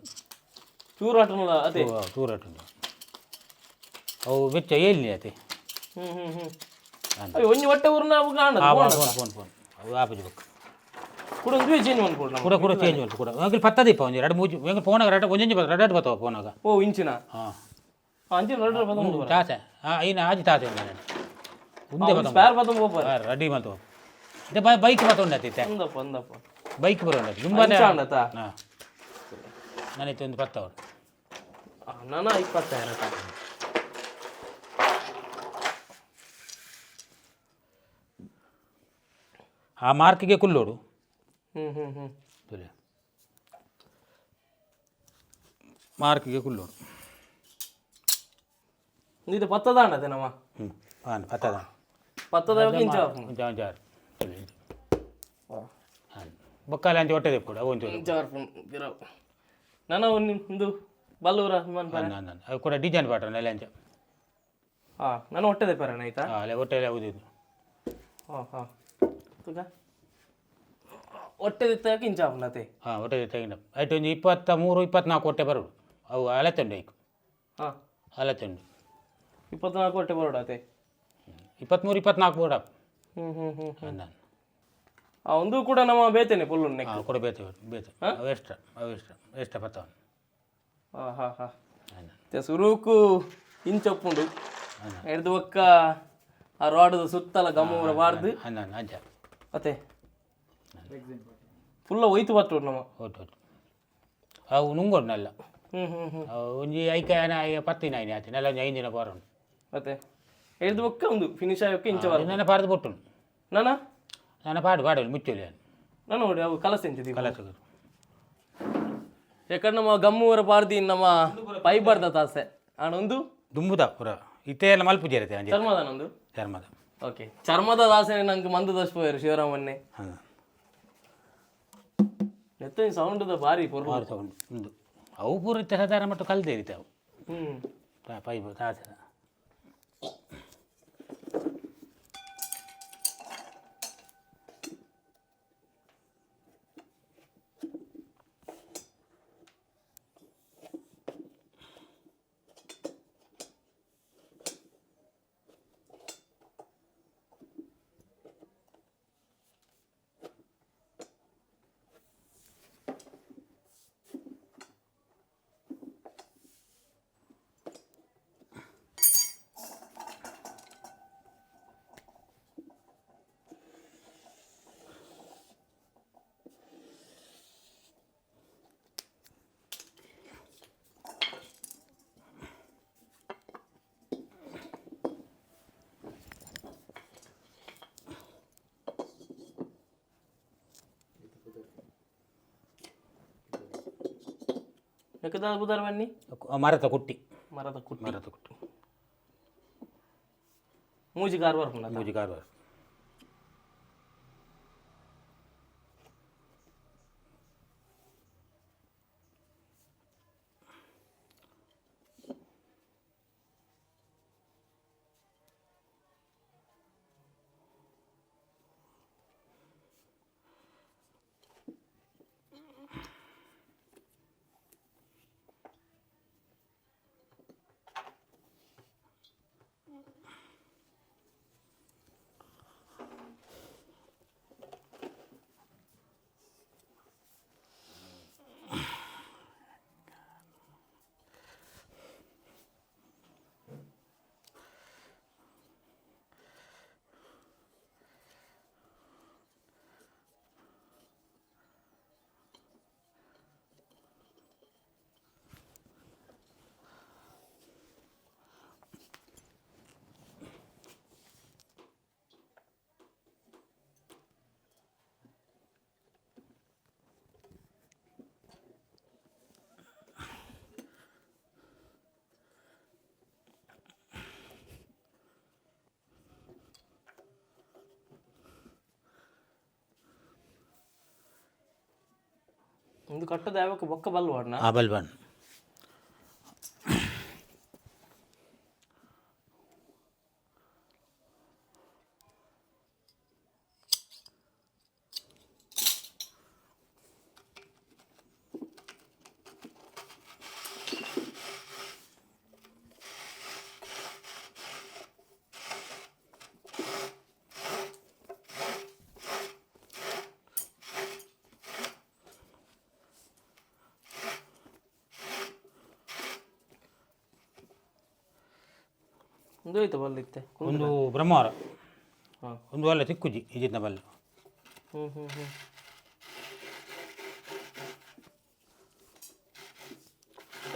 ಚೂರು ಆಟನಲ್ಲ ಅದೇ. ತೂರಾಟುಂಡು ಅವು ಬೆಚ್ಚ ಏಲ್ಲಿ ಅತೆ. ಹ್ಞೂ ಹ್ಞೂ ಹ್ಞೂ ಅಯ್ಯೋ, ಒಂಜಿ ಹೊಟ್ಟೆ ಊರ್ನ ಅವು ಕಾಣದು. ಆ ಫೋನ್ ಫೋನ್ ಫೋನ್ ಫೋನ್ ಅವು ಆಪಜಿ ಬೊಕ್ಕ. ಕೂಡ ಒಂದು ಚೇಂಜ್ ಮಾಡ್ಕೊಡು ನಮ್ಮ. ಕೂಡ ಕೂಡ ಚೇಂಜ್ ಉಂಟು ಕೂಡ ಎಂಕಲ್ ಪತ್ತದೀಪ ಒಂಜಿ ಎರಡು ಮೂಜಿ ಎಂಕಲ್ ಫೋನಾಗ ಎರಡು ಒಂಜೊಂಜಿ ಬತ್ತ ಎರಡು ಬತ್ತವ ಫೋನಾಗ. ಓ, ಇಂಚಿನ? ಹಾಂ. ಅಂಚಿನ ಎರಡು ಬತ್ತ. ತಾಸೆ ಹಾಂ ಐನ ಆಜಿ ತಾಸೆ ಉಂದೆ ಬತ್ತ. ಸ್ಪೇರ್ ಬತ್ತ ಹೋಗ್ಬಾರ. ರೆಡಿ ಮಲ್ತು ಇದೆ ಬೈಕ್ ಬತ್ತ ಉಂಡತಿ. ಅಂದಪ್ಪ ಅಂದಪ್ಪ. ಬೈಕ್ ಬರೋಣ ತುಂಬಾನೇ. ಇಂಚ ಅಂಡತ. ಹಾಂ, ನಾನಿತ್ತು ಒಂದು ಪತ್ತವರು. ನಾನು 26. ಆ ಮಾರ್ಕಿಗೆ ಕುಲ್ಲೋಡು. ಹ್ಞೂ ಹ್ಞೂ ಹ್ಞೂ ತುಲೆ ಮಾರ್ಕಿಗೆ ಕುಲ್ಲೋಡು. ಇದು ಪತ್ತದ ಅಂಡತೆ ನಮ್ಮ. ಹ್ಞೂ ಹಾಂ, ಪತ್ತದ. ಪತ್ತದ ಇಂಚ. ಒಂಚ ಒಂಚಾರು ಹಾಂ ಬೊಕ್ಕಲೆ ಅಂಚೆ ಹೊಟ್ಟೆ ತೆಪ್ಪುಡು ಅವು ಒಂಚೂರು. ಇಂಚ ನಾನು ಒಂದು ಬಲ್ಲೂರ ಮನ್ಪರೆ. ಹಾಂ, ಅವು ಕೂಡ ಡಿಸೈನ್ ಪಾಟ್ರ ನೆಲೆ ಅಂಚೆ. ಹಾಂ, ನಾನು ಹೊಟ್ಟೆ ತೆಪ್ಪರಣ ಆಯ್ತಾ? ಹಾಂ, ಅಲ್ಲೇ ಹೊಟ್ಟೆ ಹೌದು ಇದು. ಹಾಂ ಹಾಂ ತುಗ ಹೊಟ್ಟೆ ತೆತ್ತಾಕ ಇಂಚ ಆಪುಂಡತೆ. ಹಾಂ, ಹೊಟ್ಟೆ ತೆಗಿನ ಆಯ್ತು ಒಂದು 23 24 ಹೊಟ್ಟೆ ಬರೋಡು ಅವು ಅಲೆ ತುಂಡು ಐಕು. ಹಾಂ. ಅಲೆ ತುಂಡು. 24 ಹೊಟ್ಟೆ ಬರೋಡತೆ. 23 24 ಬೋಡ. ಹ್ಞೂ ಹ್ಞೂ ಹ್ಞೂ ಹ್ಞೂ ನಾನು ಆ ಒಂದು ಕೂಡ ನಮ್ಮ ಬೇತೇನೆ ಪುಲ್ಲು ನೆಕ್. ಹಾಂ, ಕೂಡ ಬೇತೆ ಬೇತೆ ಅವು ಎಕ್ಸ್ಟ್ರಾ ಅವು ಎಕ್ಸ್ಟ್ರಾ ಎಕ್ಸ್ಟ್ರಾ ಪತ್ತವನು. ಹಾಂ ಹಾಂ ಹಾಂ ಸುರುಕು ಇಂಚಪ್ಪುಂಡು ಎಡ್ದು ಒಕ್ಕ ಆ ರಾಡದ ಸುತ್ತಲ ಗಮ್ಮೂರ ಬಾರ್ದು. ಅಂದ ಅಂಚ. ಅತ್ತೆ ಫುಲ್ಲ ಒಯ್ತು ಬತ್ತು ನಮ್ಮ. ಒಟ್ಟು ಒಟ್ಟು ಅವು ನುಂಗೋಡು ನಲ್ಲ. ಹ್ಞೂ ಹ್ಞೂ ಹ್ಞೂ ಅವು ಒಂಜಿ ಐಕ ಪತ್ತಿನ ಐನೆ ಆಯ್ತು ನೆಲ್ಲ ಒಂಜಿ 5 ದಿನ ಬಾರೋಣ. ಮತ್ತೆ ಎಡ್ದು ಒಕ್ಕ ಒಂದು ಫಿನಿಶ್ ಆಯೋಕೆ ಇಂಚ ಬಾರ್ದು. ನನ್ನ ಪಾಡ್ದು ಬೊಟ್ಟು. ನಾನ ನಾನು ಪಾಡು ಪಾಡು ಮುಚ್ಚೋಲಿ. ನಾನು ನೋಡಿ ಅವು ಕಲಸ ಎಂಚಿದ್ದೀವಿ. ಕಲಸ. ಯಾಕಂದ್ರೆ ನಮ್ಮ ಗಮ್ಮೂರ ಪಾರ್ದಿ ನಮ್ಮ ಪೈಬರ್ದ ತಾಸೆ ಆನೊಂದು. ದುಂಬುದ ಪೂರ ಇತ್ತೆ ಎಲ್ಲ ಮಲ್ಪುಜಿ ಇರುತ್ತೆ ಅಂಜೆ. ಚರ್ಮದ ನಂದು. ಚರ್ಮದ. ಓಕೆ, ಚರ್ಮದ ದಾಸೆ ನಂಗೆ ಮಂದ ದೋಷ ಶಿವರಾಮನ್ನೇ. ಹಾಂ. ಎತ್ತ ಸೌಂಡ್ ಭಾರಿ ಪೊರ್ಲು. ಮಾರು ತಗೊಂಡು ಒಂದು ಅವು ಪೂರ ಇತ್ತೆ ಸಾಧಾರಣ ಮಟ್ಟ ಕಲ್ದೇ ಇರುತ್ತೆ ಅವು. ಹ್ಞೂ ಪೈಬ್ ತಾಸೆ. ಮೆಕ್ಕದ ಬುದಾರ ಬನ್ನಿ. ಮರತ ಕುಟ್ಟಿ. ಮರದ ಕುಟ್ಟಿ. ಮರತ ಕುಟ್ಟಿ. ಮೂಜಿ ಕಾರ್ ಬರ್ಪುಂಡ? ಮೂಜಿ ಕಾರ್ವಾರ. ಒಂದು ಕಟ್ಟದ ಯಾವಕ್ಕೆ ಬೊಕ್ಕ ಬಲ್ವಾಡ್ನ? ಆ ಬಲ್ಬನ್. ಒಂದು ಹೋಯ್ತು ಬಲ್ಲಿತ್ತೆ. ಒಂದು ಬ್ರಹ್ಮವಾರ. ಹಾಂ. ಒಂದು ಅಲ್ಲ ತಿಕ್ಕುಜಿ ಇಜಿತ್ನ ಬಲ್ಲ. ಹ್ಞೂ ಹ್ಞೂ ಹ್ಞೂ.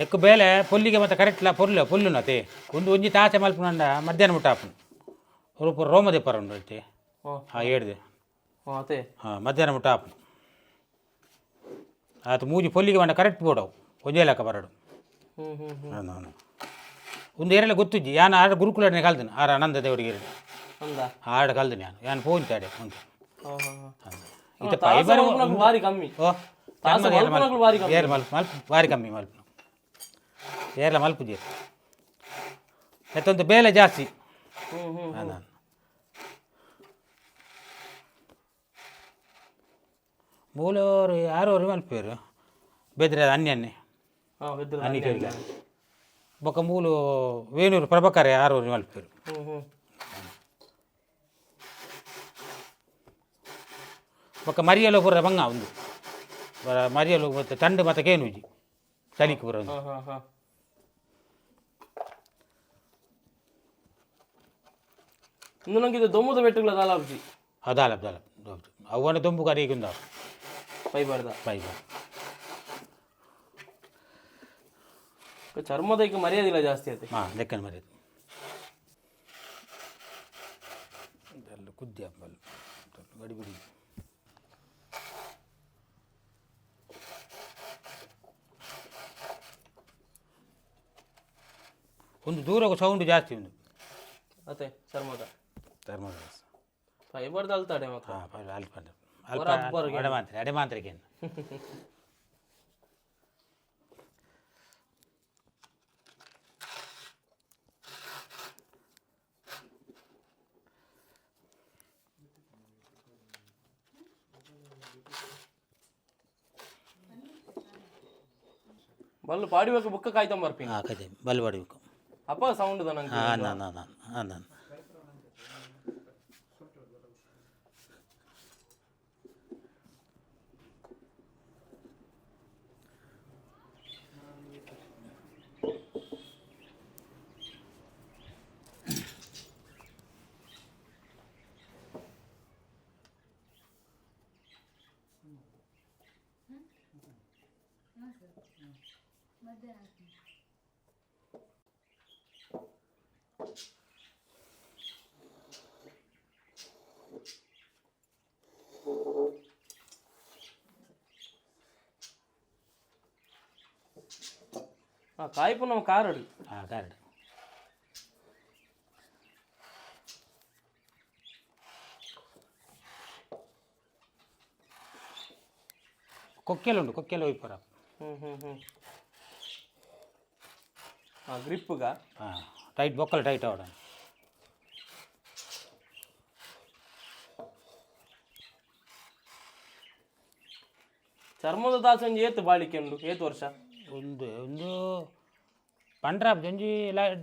ಎಕ್ಕು ಬೇಲೆ ಪೊಲ್ಲಿಗೆ ಮತ್ತೆ ಕರೆಕ್ಟ್ಲ ಪೊಲ್ಲು ಪೊಲ್ಲುನತೆ ಒಂದು ಒಂಜಿ ತಾಸೆ ಮಲ್ಪುನಂಡ ಮಧ್ಯಾಹ್ನ ಮುಟ್ಟ ಆಪುಂಡು ರೂಪ ರೋಮ ದೆಪ್ಪರ ಉಂಡು ಐತೆ. ಹಾಂ. ಹಾಂ, ಏಡ್ದೆ. ಹಾಂ, ಅದೇ. ಹಾಂ, ಮಧ್ಯಾಹ್ನ ಮುಟ್ಟ ಆಪುಂಡು. ಆತು ಮೂಜಿ ಪೊಲ್ಲಿಗೆ ಬಂಡ ಕರೆಕ್ಟ್ ಬೋಡವು ಒಂಜೇ ಲೆಕ್ಕ ಬರಡು. ಹ್ಞೂ ಹ್ಞೂ ಹ್ಞೂ. ಹೌದು, ಒಂದು ಏರೆಲ್ಲ ಗೊತ್ತುಜ್ಜಿ ಯಾನ್ ಆಡ ಗುರುಕುಲನೆ ಕಲ್ದನು ಆರ ಆನಂದ ದೇವರಿಗೆ. ಅಂದ. ಆಡ ಕಲ್ದನು ಯಾನು ಯಾನು ಪೋಂಚಾಡೆ ಉಂಟು. ಹಾಂ ಹಾಂ ಹಾಂ. ಇತ್ತೆ ಫೈಬರ್. ಭಾರಿ ಕಮ್ಮಿ. ಓ. ತಾಸು ಮಲ್ಪುನಕುಲು ಭಾರಿ ಕಮ್ಮಿ. ಏರ್ ಮಲ್ಪ ಮಲ್ಪ ಭಾರಿ ಕಮ್ಮಿ ಮಲ್ಪು ಏರ್ಲ ಮಲ್ಪುಜಿ ಎತ್ತೊಂದು ಬೇಲೆ ಜಾಸ್ತಿ. ಹ್ಞೂ ಹ್ಞೂ. ನಾನು ಮೂಲವರು ಯಾರು ಮಲ್ಪೇರು ಬೆದ್ರೆ ಅನ್ಯನ್ನೇ. ಹಾಂ, ಬೆದ್ರ. ಅನ್ಯ ಕೇಳಿಲ್ಲ. ಬೊಕ್ಕ ಮೂಲು ವೇಣೂರು ಪ್ರಭಾಕರ ಯಾರು ಮಲ್ಪೇರು. ಹ್ಞೂ ಹ್ಞೂ. ಬೊಕ್ಕ ಮರಿಯಲು ಪೂರ ಬಂಗ ಒಂದು ಬರ ಮರಿಯಲು ಮತ್ತೆ ತಂಡು ಮತ್ತೆ ಕೇನುಜಿ ಚಲಿಕ್ ಪೂರ ಒಂದು. ಹಾಂ ಹಾಂ ಹಾಂ. ಇಂದು ನಂಗೆ ಇದು ದೊಮ್ಮದ ಬೆಟ್ಟಗಳ ದಾಲಾಬ್ಜಿ. ಅದಾಲ ಅದಾಲ ಅವನ ದೊಂಬು ಕಡೆಗೆ ಫೈಬರ್ದ. ಫೈಬರ್. ಚರ್ಮದ ಈಗ ಮರ್ಯಾದಿಲ್ಲ ಜಾಸ್ತಿ ಆಯ್ತು. ಹಾಂ, ಲೆಕ್ಕನ ಮರ್ಯಾದೆ ಇದೆಲ್ಲ ಕುದ್ದಿ ಹಬ್ಬಲ್ಲ ಗಡಿಬಿಡಿ. ಒಂದು ದೂರ ಸೌಂಡ್ ಜಾಸ್ತಿ ಒಂದು. ಅದೇ ಚರ್ಮದ. ಧರ್ಮದ. ಫೈಬರ್ದ ಅಲ್ತಾಡೆ ಮಾತ್ರ. ಹಾಂ, ಅಲ್ಪ ಅಲ್ಪ ಅಡೆ ಮಾತ್ರ ಅಡೆ ಮಾತ್ರಕ್ಕೆ. ಬಲ್ಲು ಪಾಡಿಬೇಕು ಬುಕ್ಕ ಕಾಯ್ತಂಬರ್ಪಿ. ಹಾಂ, ಕತೆ ಬಲ್ ಬಡಿಬೇಕು. ಅಪ್ಪ ಸೌಂಡ್ ನಂಗೆ. ಹಾಂ, ನಾನು ನಾನು ಹಾಂ ನಾನು. ಕಾಯಿಪು ನಮ್ಮ ಕಾರಡು. ಹಾಂ, ಕಾರ್ಡ್. ಕೊಕ್ಕೆಲ್ಲ ಉಂಟು, ಕೊಕ್ಕೆಲ್ಲ ಒಯ್ಪರ. ಹ್ಞೂ ಹ್ಞೂ ಹ್ಞೂ ಹಾಂ, ಗ್ರಿಪ್ಪುಗ. ಹಾಂ, ಟೈಟ್ ಬೊಕ್ಕಲ್ ಟೈಟ್ ಅವಡ. ಚರ್ಮದ ದಾಸ ಒಂಜಿ ಏತ್ ಬಾಳಿಕೆ ಉಂಡು, ಏತ್ ವರ್ಷ? ಒಂದು ಒಂದು ಪಂಡ್ರ ಒಂಜಿ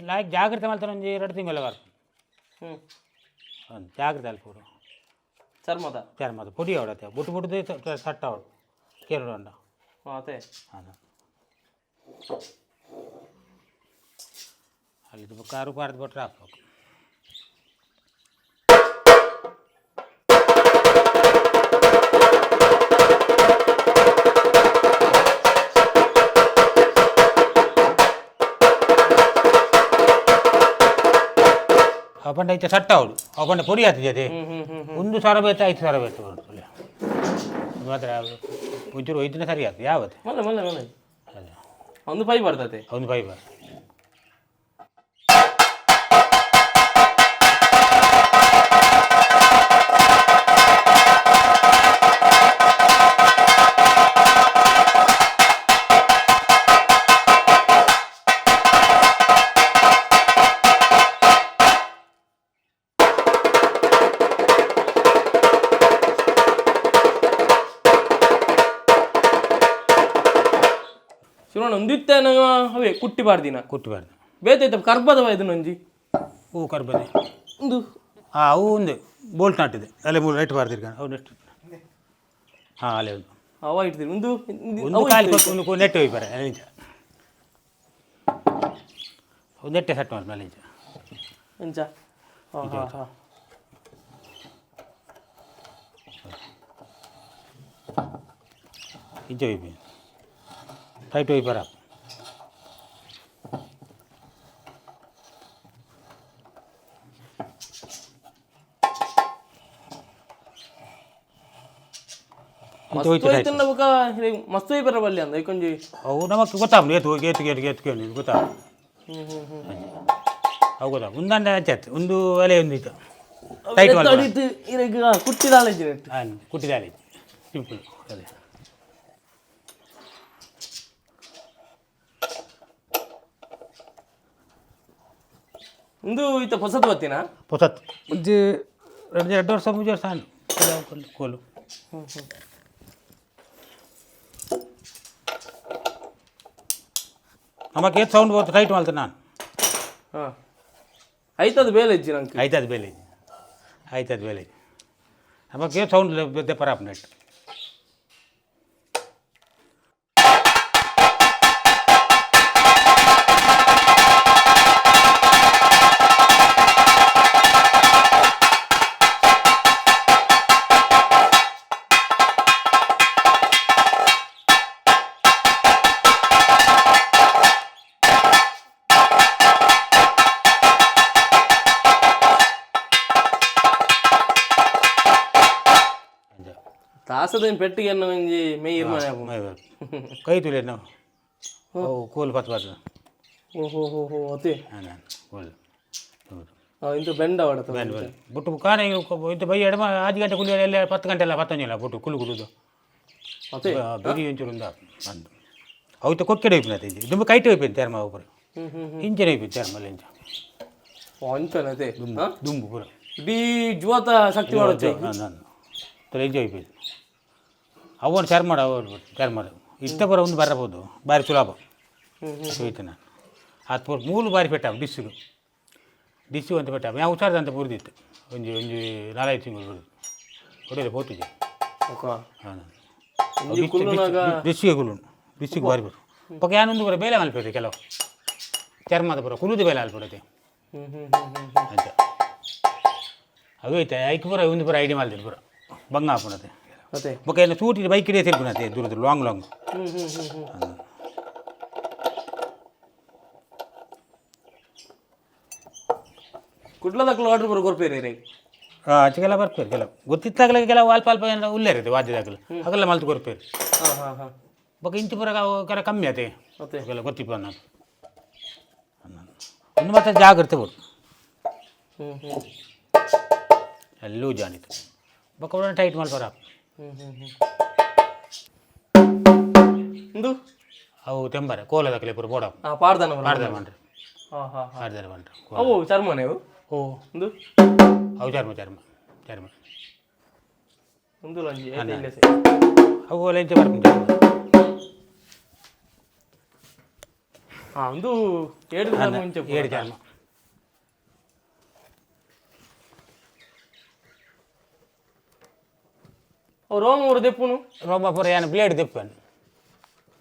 ಲಾಯ್ಕ್ ಜಾಗ್ರತೆ ಮಲ್ತಾನೆ ಒಂಜಿ 2 ತಿಂಗಳ ಬರ್. ಒಂದು ಜಾಗ್ರತೆ ಅಲ್ಪ ಚರ್ಮದ. ಚರ್ಮದ ಪೊಡಿ ಅವಡತ್ತೆ, ಬುಟ್ಟು ಬುಟ್ಟದೆ ಸಟ್ಟ ಅವಡು ಕೇರಳ ಉಂಡು. ಹಾಂ, ಅದೇ. ಅದ ಅಲ್ಲಿ ಕಾರು ಪಾರ್ದು ಬಿಟ್ರೆ ಹಾಕ್ಬೇಕು. ಅವು ಐತೆ ಸಟ್ಟ ಅವಳು, ಅವು ಪೊಡಿ ಆಗ್ತದೆ ಅದೇ. ಹ್ಞೂ ಹ್ಞೂ ಹ್ಞೂ 1,000 ಬೇಕು, 5,000 ಬೇಕು ಮಾತ್ರ. ಒಂಚೂರು ಒಯ್ದಿನ ಸರಿ ಆಗ್ತದೆ ಯಾವತ್ತು. ಮಲ್ಲ ಮಲ್ಲ ಮಲ್ಲ. ಅದೇ. ಒಂದು ಫೈ ಬರ್ತದೆ. ಒಂದು ಫೈಬರ್. ಶಿವಣ್ಣ, ಒಂದಿತ್ತೆ ಅವೇ ಕುಟ್ಟಿ ಬಾರ್ದಿನ. ಕುಟ್ಟಬಾರ್ದು. ಬೇತೈತೆ ಕರ್ಬದ ಇದನ್ನ ಒಂಜಿ. ಹೂ ಕರ್ಬದೆ. ಒಂದು. ಹಾಂ, ಅವು ಒಂದು ಬೋಲ್ಟ್ ನಾಟಿದೆ ಅಲ್ಲೇ, ಮೂರು ರೈಟ್ ಬಾರ್ದಿರ್ಕ ಅವು ನೆಸ್ಟ್. ಹಾಂ, ಅಲ್ಲೇ ಒಂದು. ಅವ ಇಡ್ತೀರಿ ಒಂದು. ಒಂದು ಕಾಲು ಕೊಟ್ಟು ಒಂದು ನೆಟ್ಟು ಹೋಯ್ತಾರೆ ಅಲ್ಲಿಂಚ. ಒಂದು ನೆಟ್ಟೆ ಸೆಟ್ ಮಾಡಿ ಅಲ್ಲಿಂಚ. ಅಂಚ, ಹಾಂ ಹಾಂ ಹಾಂ. ಇಂಚ ಹೋಯ್ಪಿ ಟೈಟ್ ಹೋಯ್ಪಾರ. ಇಂಚ ಹೋಯ್ತು ಟೈಟ್. ಮಸ್ತ್ ಬೊಕ ಮಸ್ತ್ ಬರ ಬಲ್ಲಿ ಅಂದ ಐಕೊಂಜಿ. ಅವು ನಮಕ್ ಗೊತ್ತಾಗ್ಲಿ ಏತು ಏತು ಏತು ಏತು ಕೇಳಿ ಗೊತ್ತಾಗ. ಹ್ಞೂ ಹ್ಞೂ ಹ್ಞೂ. ಅವು ಗೊತ್ತಾಗ ಒಂದಂಡ ಆಚೆ ಒಂದು ಒಲೆ ಒಂದು ಇತ್ತು ಟೈಟ್ ಮಾಡಿ. ಅಡಿತು ಇರಗ ಕುಟ್ಟಿದಾಳೆ ನೆಟ್. ಹಾಂ, ಕುಟ್ಟಿದಾಳೆ ಸಿಂಪಲ್ ಅದೇ. ಒಂದು ಈತ ಹೊಸದು ಬತ್ತಿನ. ಹೊಸತ್ತು ಒಂಜಿ 2 2 ವರ್ಷ 3 ವರ್ಷ ಆಂಡ್ ಕೋಲು ಕೋಲು. ನಮಕ್ ಏತ್ ಸೌಂಡ್ ಬೋತು ಟೈಟ್ ಮಾಡ್ತೇನೆ ನಾನು. ಹಾಂ, ಐತದ ಬೇಲೆ ಇಜ್ಜಿ ನಂಗೆ. ಆಯ್ತದ ಬೇಲೆ, ಆಯ್ತದ ಬೇಲೆ. ನಮಕ್ ಏತ್ ಸೌಂಡ್ ದೆಪ್ಪರ ನೆಟ್. ತಾಸದ ಪೆಟ್ಟಿಗೆ ಅನ್ನ ಒಂಜಿ ಮೇ ಇರ್ಮಾನೆ ಆಪುಂಡು. ಕೈ ತುಲೆ ನಾವು ಓ ಕೋಲು ಪತ್ತು ಪತ್ತು. ಓಹೋ ಹೋ ಹೋ, ಅದೇ. ಹಾಂ, ಕೋಲು ಹೌದು. ಇಂತ ಬೆಂಡ ಅವಡತ. ಬೇಡ ಬೇಡ ಬುಟ್ಟು ಕಾನೆ ಇಂತ ಬೈ ಎಡಮ 5 ಗಂಟೆ ಕುಲಿ ಎಲ್ಲ 10 ಗಂಟೆ ಎಲ್ಲ ಪತ್ತೊಂಜಿಲ್ಲ ಬುಟ್ಟು ಕುಲು ಕುಲುದು. ಅದೇ. ಬಿರಿ ಒಂಚೂರು ಉಂದ ಬಂದು ಅವತ್ತು ಕೊಕ್ಕೆಡೆ ಹೋಯ್ಪಿನ ದುಂಬು ಕೈಟ್ ಹೋಯ್ಪಿನ ತೇರ್ಮ ಒಬ್ಬರು. ಹ್ಞೂ ಹ್ಞೂ. ಇಂಚನೆ ಹೋಯ್ಪಿನ ತೇರ್ಮಲ್ಲ ಇಂಚ. ಅಂಚನೆ ಅದೇ. ಹಾಂ. ದುಂಬು ಪೂರ. ಇಡೀ ಜೀವತ ಶಕ್ತಿ ಮಾಡೋದು. ನಾನು ತೊಲೆ ಇಂಚೆ ಹೋಯ್ಪಿದ್ದು ಅವನು ಶೇರ್ ಮಾಡು, ಅವನು ಶೇರ್ ಮಾಡು ಇತ್ತ ಬರ ಒಂದು ಬರಬಹುದು ಬಾರಿ ಸುಲಭ. ಹ್ಞೂ ಹ್ಞೂ. ಹೋಯ್ತು ನಾನು ಅದು ಪೂರ ಮೂಲು ಬಾರಿ ಪೆಟ್ಟ ಡಿಸ್ಸಿಗೆ ಡಿಸ್ಸಿಗೆ ಅಂತ ಪೆಟ್ಟ ಯಾವ ಹುಷಾರ್ದಂತ ಪೂರ್ದಿತ್ತು ಒಂಜಿ ಒಂಜಿ 4-5 ತಿಂಗಳು ಬರುದು ಹೊಡೆಯಲು ಪೋತಿದ್ದೆ. ಓಕ. ಹಾಂ. ಒಂಜಿ ಕುಲ್ಲುನಾಗ. ಡಿಸ್ಸಿಗೆ ಕುಲ್ಲು ಡಿಸ್ಸಿಗೆ ಬಾರಿ ಬರು ಪಕ್ಕ ಯಾನೊಂದು ಬರ ಬೇಲೆ ಮಲ್ಪೈತೆ ಕೆಲವು ಚರ್ಮದ ಪೂರ ಕುಲುದು ಬೇಲೆ ಅಲ್ಪಡತೆ. ಹ್ಞೂ ಹ್ಞೂ ಹ್ಞೂ ಹ್ಞೂ. ಅಂತ ಅದು ಐತೆ ಐಕ್ ಪೂರ ಒಂದು ಪೂರ ಐಡಿ ಮಲ್ದಿದ್ದು ಪೂರ ಬಂಗ ಹಾಪುಣತೆ. ಅದೇ. ಬೊಕ್ಕ ಏನು ಸೂಟಿ ಬೈಕ್ ಹಿಡಿಯ ತಿರ್ಪುಣತೆ ದೂರ ದೂರ ಲಾಂಗ್ ಲಾಂಗ್. ಹ್ಞೂ ಹ್ಞೂ ಹ್ಞೂ ಹ್ಞೂ. ಕುಡ್ಲದಕ್ಲು ಆರ್ಡರ್ ಬರೋ ಕೊರ್ಪೇರಿ ರೀ. ಹಾಂ, ಆಚೆಗೆಲ್ಲ ಬರ್ಪೇರು ಕೆಲವು ಗೊತ್ತಿತ್ತಾಗಲೇ ಕೆಲವು ಅಲ್ಪ ಅಲ್ಪ ಏನಾರ ಉಲ್ಲೇರಿದೆ ವಾದ್ಯದಾಗಲ ಹಾಗೆಲ್ಲ ಮಲ್ತು ಕೊರ್ಪೇರು. ಹಾಂ ಹಾಂ ಹಾಂ. ಬೊಕ್ಕ ಇಂಚು ಪೂರ ಕೆಲ ಕಮ್ಮಿ ಆತೆ. ಅದೇ. ಕೆಲ ಗೊತ್ತಿಪ್ಪ ನಾನು. ಒಂದು ಮಾತ್ರ ಜಾಗ್ರತೆ ಬೋಡು. ಹ್ಮ್ ಹ್ಮ್ ಲೂಸ್ ಆನಿತ್ತು ಬೊಕ್ಕ ಟೈಟ್ ಮಲ್ಪರ. ಹ್ಮ್ ಹ್ಮ್ ಹ್ಮ್ ಇಂದು ಅವು ತೆಂಬರೆ ಕೋಲದಕಲೆ ಪೂರ ಬೋಡ. ಆ ಪಾಡ್ದನ. ಪಾಡ್ದಾರ ಬಂಡ್ರೆ. ಹಾ ಹಾ ಹಾ. ಪಾಡ್ದಾರ ಬಂಡ್ರೆ. ಅವು ಚರ್ಮನೆ ಅವು? ಓ. ಇಂದು. ಅವು ಚರ್ಮ ಚರ್ಮ ಚರ್ಮ. ಒಂದು ಲಂಜಿ ಐತೆ ಇಲ್ಲೇ ಸೈ. ಅವು ಲಂಚ ಬರ್ಪುಂಡು ಚರ್ಮ. ಹಾ, ಒಂದು ಏಳು ದಿನ ಮುಂಚೆ ಪೂರ. ಏಳು ಚರ್ಮ. ಅವು ರೋಮ ಊರು ದೆಪ್ಪುನು. ರೋಮ ಪೂರ ಏನು ಬ್ಲೇಡ್ ದೆಪ್ಪನು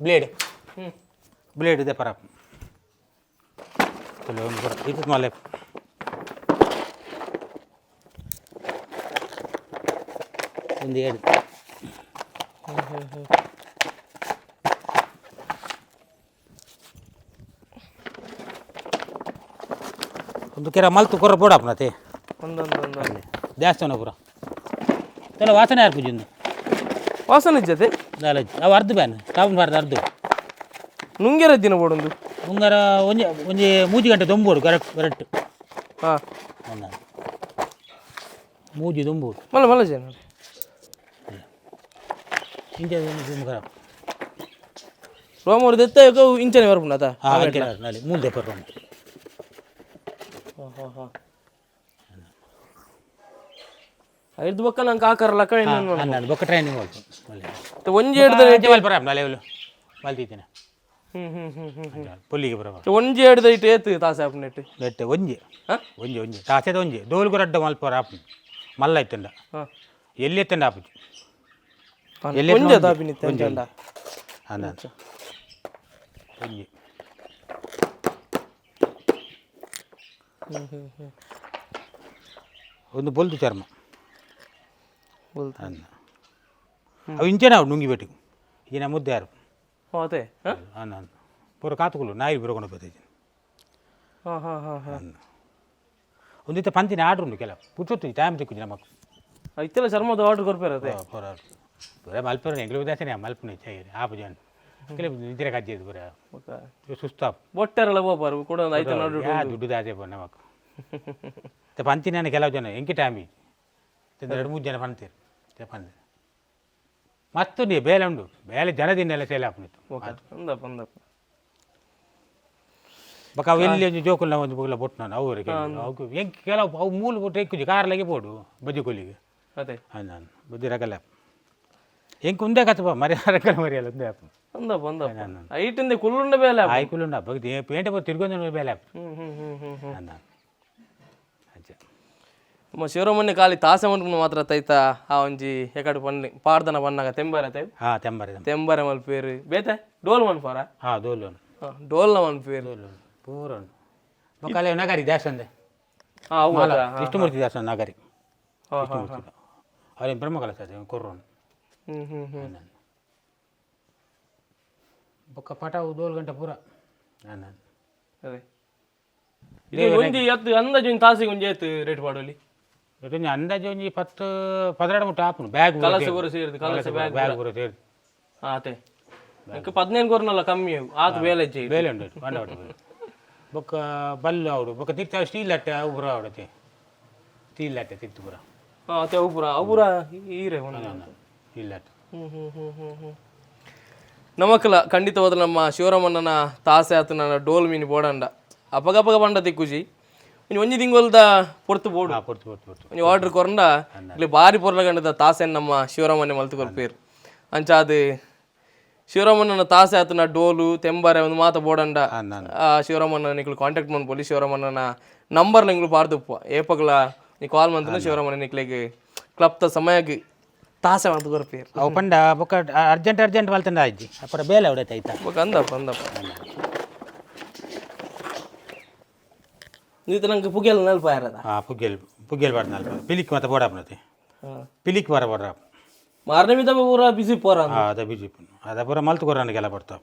ಬ್ಲೇಡ್. ಬ್ಲೇಡ್ ದೆಪ್ಪರ ಪೂರ ಇದು ಮಲೆ. ಒಂದು ಏಳು. ಒಂದು ಕೆರ ಮಲ್ತು ಕೊರ ಬೋಡಪ್ಪನತೆ. ಒಂದೊಂದು ಒಂದೊಂದು. ದೇವಸ್ಥಾನ ಪೂರ ತೆಲ ವಾಸನೆ ಯಾರು ಪೂಜೆ. ವಾಸನೆ ಜೊತೆ. ದಾಲಜ್ ಅವು ಅರ್ಧ ಬ್ಯಾನ್ ಸ್ಟಾಪ್ ಬಾರ್ದು ಅರ್ಧ. ನುಂಗೆರ ದಿನ ಬೋಡೊಂದು. ಮುಂಗಾರ ಒಂಜಿ ಒಂಜಿ ಮೂಜಿ ಗಂಟೆ ದೊಂಬೋಡು ಕರೆಕ್ಟ್ ಕರೆಕ್ಟ್. ಹಾ. ಒಂದ ಮೂಜಿ ದೊಂಬೋಡು. ಮಲ್ಲ ಮಲ್ಲ ಜನ. ಇಂಚ ಮುಂಗಾರ. ರೋಮ ಊರು ದೆತ್ತ ಇಂಚನೆ ಬರ್ಪುಂಡು ಅತ. ಹಾಂ, ನಾಳೆ ಮೂರು ದೆಪ್ಪರು. ಹಾ ಹಾ ಹಾ, ಐದು ಬೊಕ್ಕ ನಂಗೆ ಆಕರಲ್ಲ ಕಡೆ. ಹನ್ನೆರಡು ಬೊಕ್ಕ ಟ್ರೈನಿಂಗ್ ಹೋಗ್ತು ಒಳ್ಳೆ. ಒಂಜಿ ಹಿಡ್ದ. ಮಲ್ಪ ನಾಳೆ ಮಲ್ತಿದ್ದೇನೆ. ಹ್ಮ್ ಹ್ಮ್ ಹ್ಮ್ ಹ್ಮ್ ಹ್ಮ್. ಪುಲ್ಲಿಗೆ ಬರ. ಒಂಜಿ ಹಿಡ್ದ ಇಟ್ಟು ಏತು ತಾಸೆ ಆಪುನೆಟ್? ಬೆಟ್ಟೆ ಒಂಜಿ. ಹಾ? ಒಂಜಿ ಒಂಜಿ ತಾಸೆದ ಒಂಜಿ ದೋಲ್ಗು ರಡ್ಡ ಮಲ್ಪ ಆಪು ಮಲ್ಲ ಇತ್ತಂಡ. ಹಾ. ಎಲ್ಲಿ ಎತ್ತಂಡ ಆಪುಜಿ ಎಲ್ಲಿ. ಒಂಜಿ ತಾಪಿನಿತ್ತೆ ಅಂಚಂಡ. ಅಂದ ಒಂಜಿ. ಹ್ಮ್ ಹ್ಮ್ ಹ್ಮ್. ಒಂದು ಬೊಲ್ದು ಚರ್ಮ. ಬೊಲ್ದು. ಅಂದ ಅವು ಇಂಚೆನ ಅವು ನುಂಗಿ ಬೆಟ್ಟಿಗೆ ಈಗಿನ ಮುದ್ದೆ ಯಾರು. ಅದೇ ಹಾ. ಅಂದ ಅಂದ ಪೂರ ಕಾತುಕುಲು ನಾಯಿ ಬಿರಕೊಂಡು ಬರ್ತೈತಿ. ಹಾ ಹಾ ಹಾ ಹಾ. ಅಂದ ಒಂದಿತ್ತ ಪಂತಿನ ಆರ್ಡ್ರ್ ಉಂಟು ಕೆಲವು ಪುಟ್ಟೊತ್ತು ಟೈಮ್ ತಿಕ್ಕುಜಿ ನಮಕ್. ಇತ್ತೆಲ್ಲ ಚರ್ಮದ ಆರ್ಡರ್ ಕೊರ್ಪೇರ ಅದೇ. ಪೂರ ಪೂರ ಮಲ್ಪುರ ಎಂಗ್ಲು ದಾಸನೆ ಮಲ್ಪುನ ಹೆಚ್ಚಾಗಿ ಆಪು ಜನ ಕೆಲವು ನಿದ್ರೆ ಕಜ್ಜಿದ್ದು ಪೂರ ಸುಸ್ತಾಪ್. ಬೊಟ್ಟೆರಲ್ಲ ಬೋಪಾರು ಕೂಡ ಒಂದು ಐತ ನಡು. ಯಾ ದುಡ್ಡು ದಾಸೆ ಪೋ ನಮಕ್ ಪಂತಿನ ಕೆಲವು ಜನ ಎಂಕಿ ಟೈಮ್ ಎರಡು ಮೂರು ಜನ ಪಂತೀರು ಪಂತಿ ಮತ್ತೊಂದು ನೀ ಬೇಲೆ ಉಂಡು ಬೇಲೆ ಜನದಿನ್ನೆಲ್ಲ ಸೇಲ್ ಆಪುನಿತ್ತು. ಓಕೆ, ಅಂದಪ್ಪ ಅಂದಪ್ಪ. ಬೊಕ ಅವು ಎಲ್ಲಿ ಒಂಜಿ ಜೋಕುಲ್ನ ಒಂಜಿ ಬೊಕ್ಕ ಬೊಟ್ಟು ನಾನು ಅವ್ರಿಗೆ ಅವು ಎಂಕ್ ಕೆಲವು ಅವು ಮೂಲು ಬೊಟ್ಟು ಎಕ್ಕುಜಿ ಕಾರ್ಲಾಗೆ ಪೋಡು ಬಜ್ಜಿ ಕೊಲ್ಲಿಗೆ. ಅದೇ. ನಾನು ಬುದ್ಧಿ ರಗಲ ಎಂಕ್ ಉಂದೇ ಕತ್ತಪ್ಪ ಮರಿ ರಗಲ ಮರಿಯಲ್ಲ ಉಂದೇ ಅಪ್ಪ. ಅಂದಪ್ಪ ಅಂದಪ್ಪ, ಐಟಿಂದ ಕುಲ್ಲುಂಡ ಬೇಲೆ. ಆಯ್ಕುಲುಂಡ ಬಗ್ಗೆ ಪೇಂಟೆ ಪೋ ತಿರ್ಗೊಂದು ಬೇಲೆ ಆಪ್. ಹ್ಮ್ ಹ್ಮ್ ಹ್ಮ್ ಹ್ಮ್ ಹ್ಮ್. ಅಂದ ಅಜ್ಜ. ನಮ್ಮ ಶಿವರಾಮನ್ಯ ಖಾಲಿ ತಾಸೆ ಮನ್ಪುನ ಮಾತ್ರ ತೈತ ಆ ಒಂಜಿ ಎಕಡೆ ಪನ್ನಿ ಪಾಡ್ದನ ಪನ್ನಾಗ ತೆಂಬಾರ ತೈ. ಹಾಂ, ತೆಂಬರೆ. ತೆಂಬಾರೆ ಮಲ್ಪೇರು ಬೇತೆ ಡೋಲ್ ಮನ್ಪಾರ. ಹಾಂ, ದೋಲು. ಡೋಲ್ನ ಮನ್ಪೇರು. ದೋಲು ಪೂರ ಉಂಡು ಬೊಕ್ಕ ಅಲ್ಲಿ ನಗರಿ ದೇವಸ್ಥಾನದೆ. ಹಾ, ಅವು ಮಾತ್ರ. ವಿಷ್ಣುಮೂರ್ತಿ ದೇವಸ್ಥಾನ ನಗರಿ. ಹಾ ಹಾ. ವಿಷ್ಣುಮೂರ್ತಿ ಅವ್ರೇನು ಬ್ರಹ್ಮಕಲಶ ಕೊರ್ರೋನು. ಹ್ಮ್ ಹ್ಮ್ ಹ್ಮ್. ಬೊಕ್ಕ ಪಟಾವು ದೋಲು ಗಂಟೆ ಪೂರ ನಾನು. ಅದೇ ಇದು ಒಂಜಿ ಎತ್ತು ಅಂದಾಜು ಒಂಜಿ ತಾಸಿಗೆ ಒಂಜಿ ಏತ್ ರೇಟ್ ಪಾಡೋಲಿ? ಒಂಜಿ ಅಂದಾಜು ಒಂಜಿ 10 12 ಮುಟ್ಟ ಆಪುಂಡು ಬ್ಯಾಗ್. ಕಲಸ ಪೂರ ಸೇರಿದ್ ಕಲಸ ಬ್ಯಾಗ್. ಬ್ಯಾಗ್ ಪೂರ ಸೇರಿದ್. ಹಾ, ಅದೇ ಇಂಕ್ 15 ಕೊರ್ನಲ್ಲ ಕಮ್ಮಿ ಆತ್ ಬೇಲೆ ಹೆಚ್ಚಿ. ಬೇಲೆ ಉಂಟು ಬಂಡ ಉಂಟು ಬೊಕ್ಕ ಬಲ್ಲು ಅವಡು ಬೊಕ್ಕ ತಿರ್ತ ಸ್ಟೀಲ್ ಅಟ್ಟೆ ಅವು ಪೂರ ಅವಡತೆ ಸ್ಟೀಲ್ ಅಟ್ಟೆ ತಿರ್ತು ಪೂರ. ಹಾ, ಅತ್ತೆ ಅವು ಪೂರ ಅವು ಪೂರ ಈರೆ ಒಂದು. ಸ್ಟೀಲ್ ಅಟ್ಟೆ. ಹ್ಮ್ ಹ್ಮ್ ಹ್ಮ್ ಹ್ಮ್ ಹ್ಮ್. ನಮಕ್ಲ ಖಂಡಿತವಾದ ನಮ್ಮ ಶಿವರಾಮಣ್ಣನ ತಾಸೆ ಆತು ನನ್ನ ಡೋಲ್ ಮೀನು ಬೋಡಂಡ ಅಪಗಪಗ ಬಂಡ ತಿಕ್ಕುಜಿ ಒಂಜಿ ಒಂಜಿ ತಿಂಗೊಲ್ದ ಪೊರ್ತು ಬೋಡು. ಹಾಂ, ಪೊರ್ತು ಪೊರ್ತು ಪೊರ್ತು. ಒಂಜಿ ಆರ್ಡರ್ ಕೊರಂಡ ಇಲ್ಲಿ ಬಾರಿ ಪೊರ್ಲಗಂಡದ ತಾಸೆನ್ ನಮ್ಮ ಶಿವರಾಮಣ್ಣೆ ಮಲ್ತು ಕೊರ್ಪೇರು. ಅಂಚ ಅದು ಶಿವರಾಮಣ್ಣನ ತಾಸೆ ಆತನ ಡೋಲು ತೆಂಬಾರೆ ಒಂದು ಮಾತ ಬೋಡಂಡ ಆ ಶಿವರಾಮಣ್ಣ ನಿಕ್ಲು ಕಾಂಟ್ಯಾಕ್ಟ್ ಮನ್ಪೊಲಿ. ಶಿವರಾಮಣ್ಣನ ನಂಬರ್ ನಿಂಗ್ಲು ಪಾರ್ದುಪ್ಪ ಏಪಗ್ಲ ನೀ ಕಾಲ್ ಮಂತನ ಶಿವರಾಮಣ್ಣ ನಿಕ್ಲೆಗ್ ಕ್ಲಬ್ತ ಸಮಯಗ್ ತಾಸೆ ಮಲ್ತು ಕೊರ್ಪೇರು. ಅವು ಪಂಡ ಬೊಕ್ಕ ಅರ್ಜೆಂಟ್ ಅರ್ಜೆಂಟ್ ಮಲ್ತಂಡ ಅಜ್ಜಿ ಅಪ್ಪರ ಬೇಲೆ ಅವಡತೆ ಆಯ್ತಾ. ಬೊಕ ಅಂದಪ್ಪ ಅಂದಪ್ಪ ನೀತ ನಂಗೆ ಪುಗೆಲ್ ನೆಲ್ಪ ಯಾರದ. ಹಾಂ, ಪುಗ್ಗೆಲ್ ಪುಗ್ಗೆಲ್ ಬಾರ್ದು ನಲ್ಪ ಪಿಲಿಕ್ ಮತ್ತೆ ಬೋಡಾಪನತೆ ಪಿಲಿಕ್ ಬರ ಬೋಡ. ಮಾರನೇ ಮಿದ ಪೂರ ಬಿಸಿ ಪೋರ. ಹಾಂ, ಅದ ಬಿಜಿ ಅದ ಪೂರ ಮಲ್ತು ಕೊರನಿಗೆಲ್ಲ ಬರ್ತಾವ.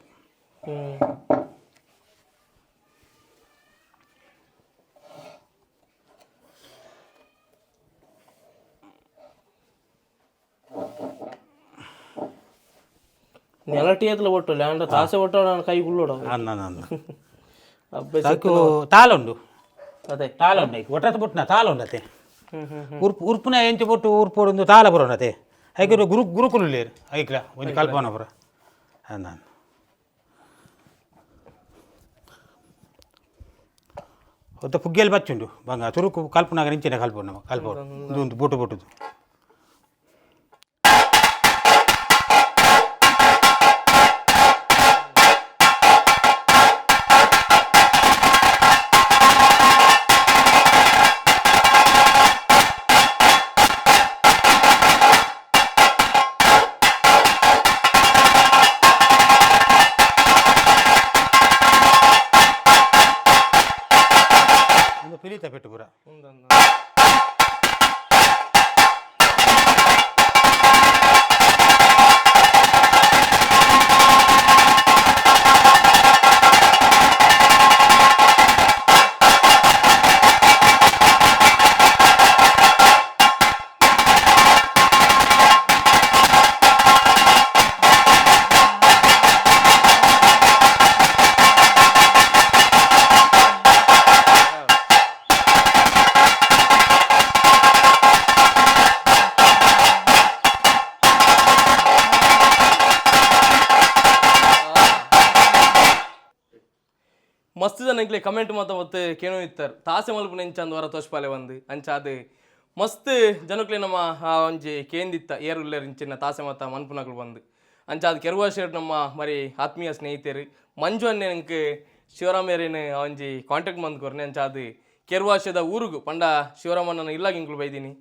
ನೆಲಟಿ ಎತ್ಲ ಒಟ್ಟು ಲ್ಯಾಂಡ ತಾಸೆ ಒಟ್ಟು ನಾನು ಕೈ ಗುಳ್ಳೋಡ. ಅಂದ ಅಂದ. ಅಬ್ಬೆ. ಅದಕ್ಕೂ ತಾಳ ಉಂಡು. ಅದೇ. ತಾಳ ಉಂಡು ಒಟ್ಟತ್ ಬೊಟ್ಟುನ ತಾಳ ಉಂಡತೆ. ಹ್ಮ್ ಹ್ಮ್ ಉರ್ಪು ಉರ್ಪುನ ಎಂಚ ಬೊಟ್ಟು ಉರ್ಪೋಡು ಒಂದು ತಾಳ ಬರೋಣತೆ. ಐಕ್ ಗುರು ಗುರುಕುಲು ಲೇರು ಐಕ್ಲ ಒಂಜಿ ಕಲ್ಪನ ಪುರ ಅಂದಾನ್. ಒತ್ತ ಪುಗ್ಗೆಲ್ ಬಚ್ಚುಂಡು ಬಂಗ ತುರುಕು ಕಲ್ಪನಾಗ ನಿಂಚಿನ ಕಲ್ಪನ ಕಲ್ಪೋಡು ಒಂದು ಒಂದು ಬೊಟ್ಟು ಬೊಟ್ಟುದು. ಒಂದು ಪಿಲಿತ ಪೆಟ್ಟು ಪುರ. ಉಂದೊಂದು. ಮಸ್ತ್ ಜನ ಎಂಕ್ಲೆ ಕಮೆಂಟ್ ಮಾತ ಮತ್ತೆ ಕೇಣು ಇತ್ತಾರೆ, ತಾಸೆ ಮಲ್ಪುನ ಎಂಚ ಅಂದ್ ವರ ತೋಷ್ಪಾಲೆ ಬಂದು ಅಂಚಾದ್. ಮಸ್ತ್ ಜನಕ್ಲೆ ನಮ್ಮ ಆ ಒಂಜಿ ಕೇಂದಿತ್ತ, ಏರು ಉಲ್ಲೇರ್ ಇಂಚಿನ ತಾಸೆ ಮಾತ ಮನ್ಪುನಕ್ಲು ಬಂದು ಅಂಚಾದ್. ಕೆರ್ವಾಶೇರ್ ನಮ್ಮ ಮರಿ ಆತ್ಮೀಯ ಸ್ನೇಹಿತರು ಮಂಜು ಅಣ್ಣೆ ಎಂಕ್ ಶಿವರಾಮೇರಿನ ಆ ಒಂಜಿ ಕಾಂಟ್ಯಾಕ್ಟ್ ಬಂದು ಕೊರ್ನೆ. ಅಂಚಾದ್ ಕೆರ್ವಾಶದ ಊರುಗು ಪಂಡ ಶಿವರಾಮಣ್ಣನ ಇಲ್ಲಾಗ ಇಂಕ್ಲು ಬೈದಿನಿ.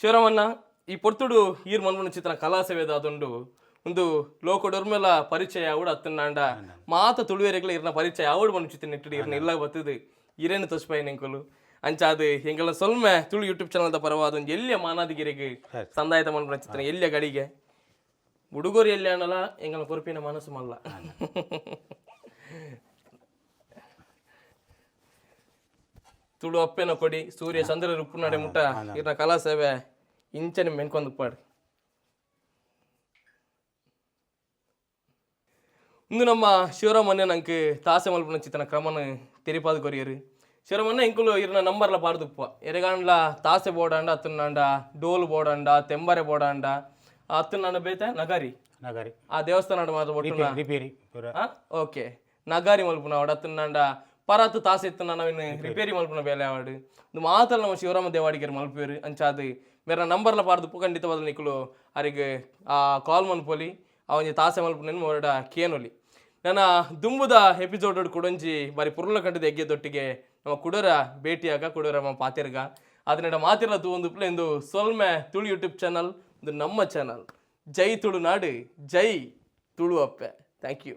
ಶಿವರಾಮಣ್ಣ, ಈ ಪೊರ್ತುಡು ಈರ್ ಮನ್ಪುನ ಚಿತ್ರ ಕಲಾ ಸೇವೆದ ಅದೊಂಡು ಒಂದು ಲೋಕಡೊರ್ಮೆಲ ಪರಿಚಯ ಆವಡ್ ಅತ್ತನಾಂಡ ಮಾತ ತುಳುವೆರೆಗ್ಲ ಇರ್ನ ಪರಿಚಯ ಆವಡ್ ಮನ್ಪು ನೆಟ್ಟಿಡ್ ಇರ್ನ ಇಲ್ಲ ಬತ್ತದು ಇರೇನು ತೊಸ್ಪಾಯಿ ನೆಂಕುಲು. ಅಂಚಾದ್ ಎಂಕಲ್ನ ಸೊಲ್ಮೆ ತುಳು ಯೂಟ್ಯೂಬ್ ಚಾನಲ್ದ ಪರವಾದ ಒಂಜಿ ಎಲ್ಲಿಯ ಮಾನಾದಿಗಿರಿಗೆ ಸಂದಾಯತ ಮನ್ಪುನ ಚಿತ್ರ ಎಲ್ಲಿಯ ಗಡಿಗೆ ಹುಡುಗರು ಎಲ್ಲಿ ಅನ್ನಲ್ಲ, ಎಂಕಲ್ನ ಕೊರ್ಪಿನ ಮನಸ್ಸು ಮಲ್ಲ. ತುಳು ಅಪ್ಪೆನ ಕೊಡಿ ಸೂರ್ಯ ಚಂದ್ರ ರುಪ್ಪುನಡೆ ಮುಟ್ಟ ಇರ್ನ ಕಲಾ ಸೇವೆ ಇಂಚನೆ ಮೆನ್ಕೊಂದು ಪಾಡು. ಇಂದು ನಮ್ಮ ಶಿವರಾಮಣ್ಣ ನಂಗೆ ತಾಸೆ ಮಲ್ಪುನ ಚಿತ್ತನ ಕ್ರಮನ ತೆರಿಪಾದ ಕೊರಿಯರು. ಶಿವರಾಮಣ್ಣ, ಎಂಕುಲು ಇರ್ನ ನಂಬರ್ಲ ಪಾಡ್ದುಪ್ಪ. ಎರೆಗಾಂಡ್ಲ ತಾಸೆ ಬೋಡಾಂಡ, ಅತ್ತನಾಂಡ ಡೋಲ್ ಬೋಡಾಂಡ, ತೆಂಬರೆ ಬೋಡಾಂಡ, ಅತ್ತನಾಂಡ ಬೇತೆ ನಗಾರಿ. ನಗರಿ. ಆ ದೇವಸ್ಥಾನ ಮಾತ್ರ ಒಟ್ಟುನ ರಿಪೇರಿ ಪೂರ. ಓಕೆ, ನಗಾರಿ ಮಲ್ಪುನ ಅವಡು, ಅತ್ತನಾಂಡ ಪರಾತು ತಾಸೆ ಇತ್ತು ನಾವಿನ್ನು ರಿಪೇರಿ ಮಲ್ಪುನ ಬೇಲೆ ಆವಡು. ಇದು ಮಾತ್ರ ನಮ್ಮ ಶಿವರಾಮ ದೇವಾಡಿಗರು ಮಲ್ಪೇರು. ಅಂಚಾದ್ ಮೇರ ನಂಬರ್ಲ ಪಾಡ್ದುಪ್ಪು. ಖಂಡಿತವಾದ ನಿಕುಲು ಅರಿಗೆ ಆ ಕಾಲ್ ಮನ್ಪೊಲಿ, ಆ ಒಂಜಿ ತಾಸೆ ಮಲ್ಪುನ ಮೊರಡ ಕೇನೊಲಿ. ನನ್ನ ದುಂಬುದ ಎಪಿಸೋಡ್ ಕುಡೊಂಜಿ ಬಾರಿ ಪುರ್ಲ ಕಂಡದ ಎಗ್ಗೆ ದೊಟ್ಟಿಗೆ ನಮ್ಮ ಕುಡೋರ ಭೇಟಿಯಾಗ, ಕುಡೋರ ನಮ್ಮ ಪಾತಿರ್ಗ ಅದನ್ನೆಡ ಮಾತಿರ್ಲ ತೂವೊಂದು ಎಂದು ಸೊಲ್ಮೆ. ತುಳು ಯೂಟ್ಯೂಬ್ ಚಾನಲ್ ಇದು ನಮ್ಮ ಚಾನಲ್. ಜೈ ತುಳುನಾಡು, ಜೈ ತುಳು ಅಪ್ಪೆ. Thank you.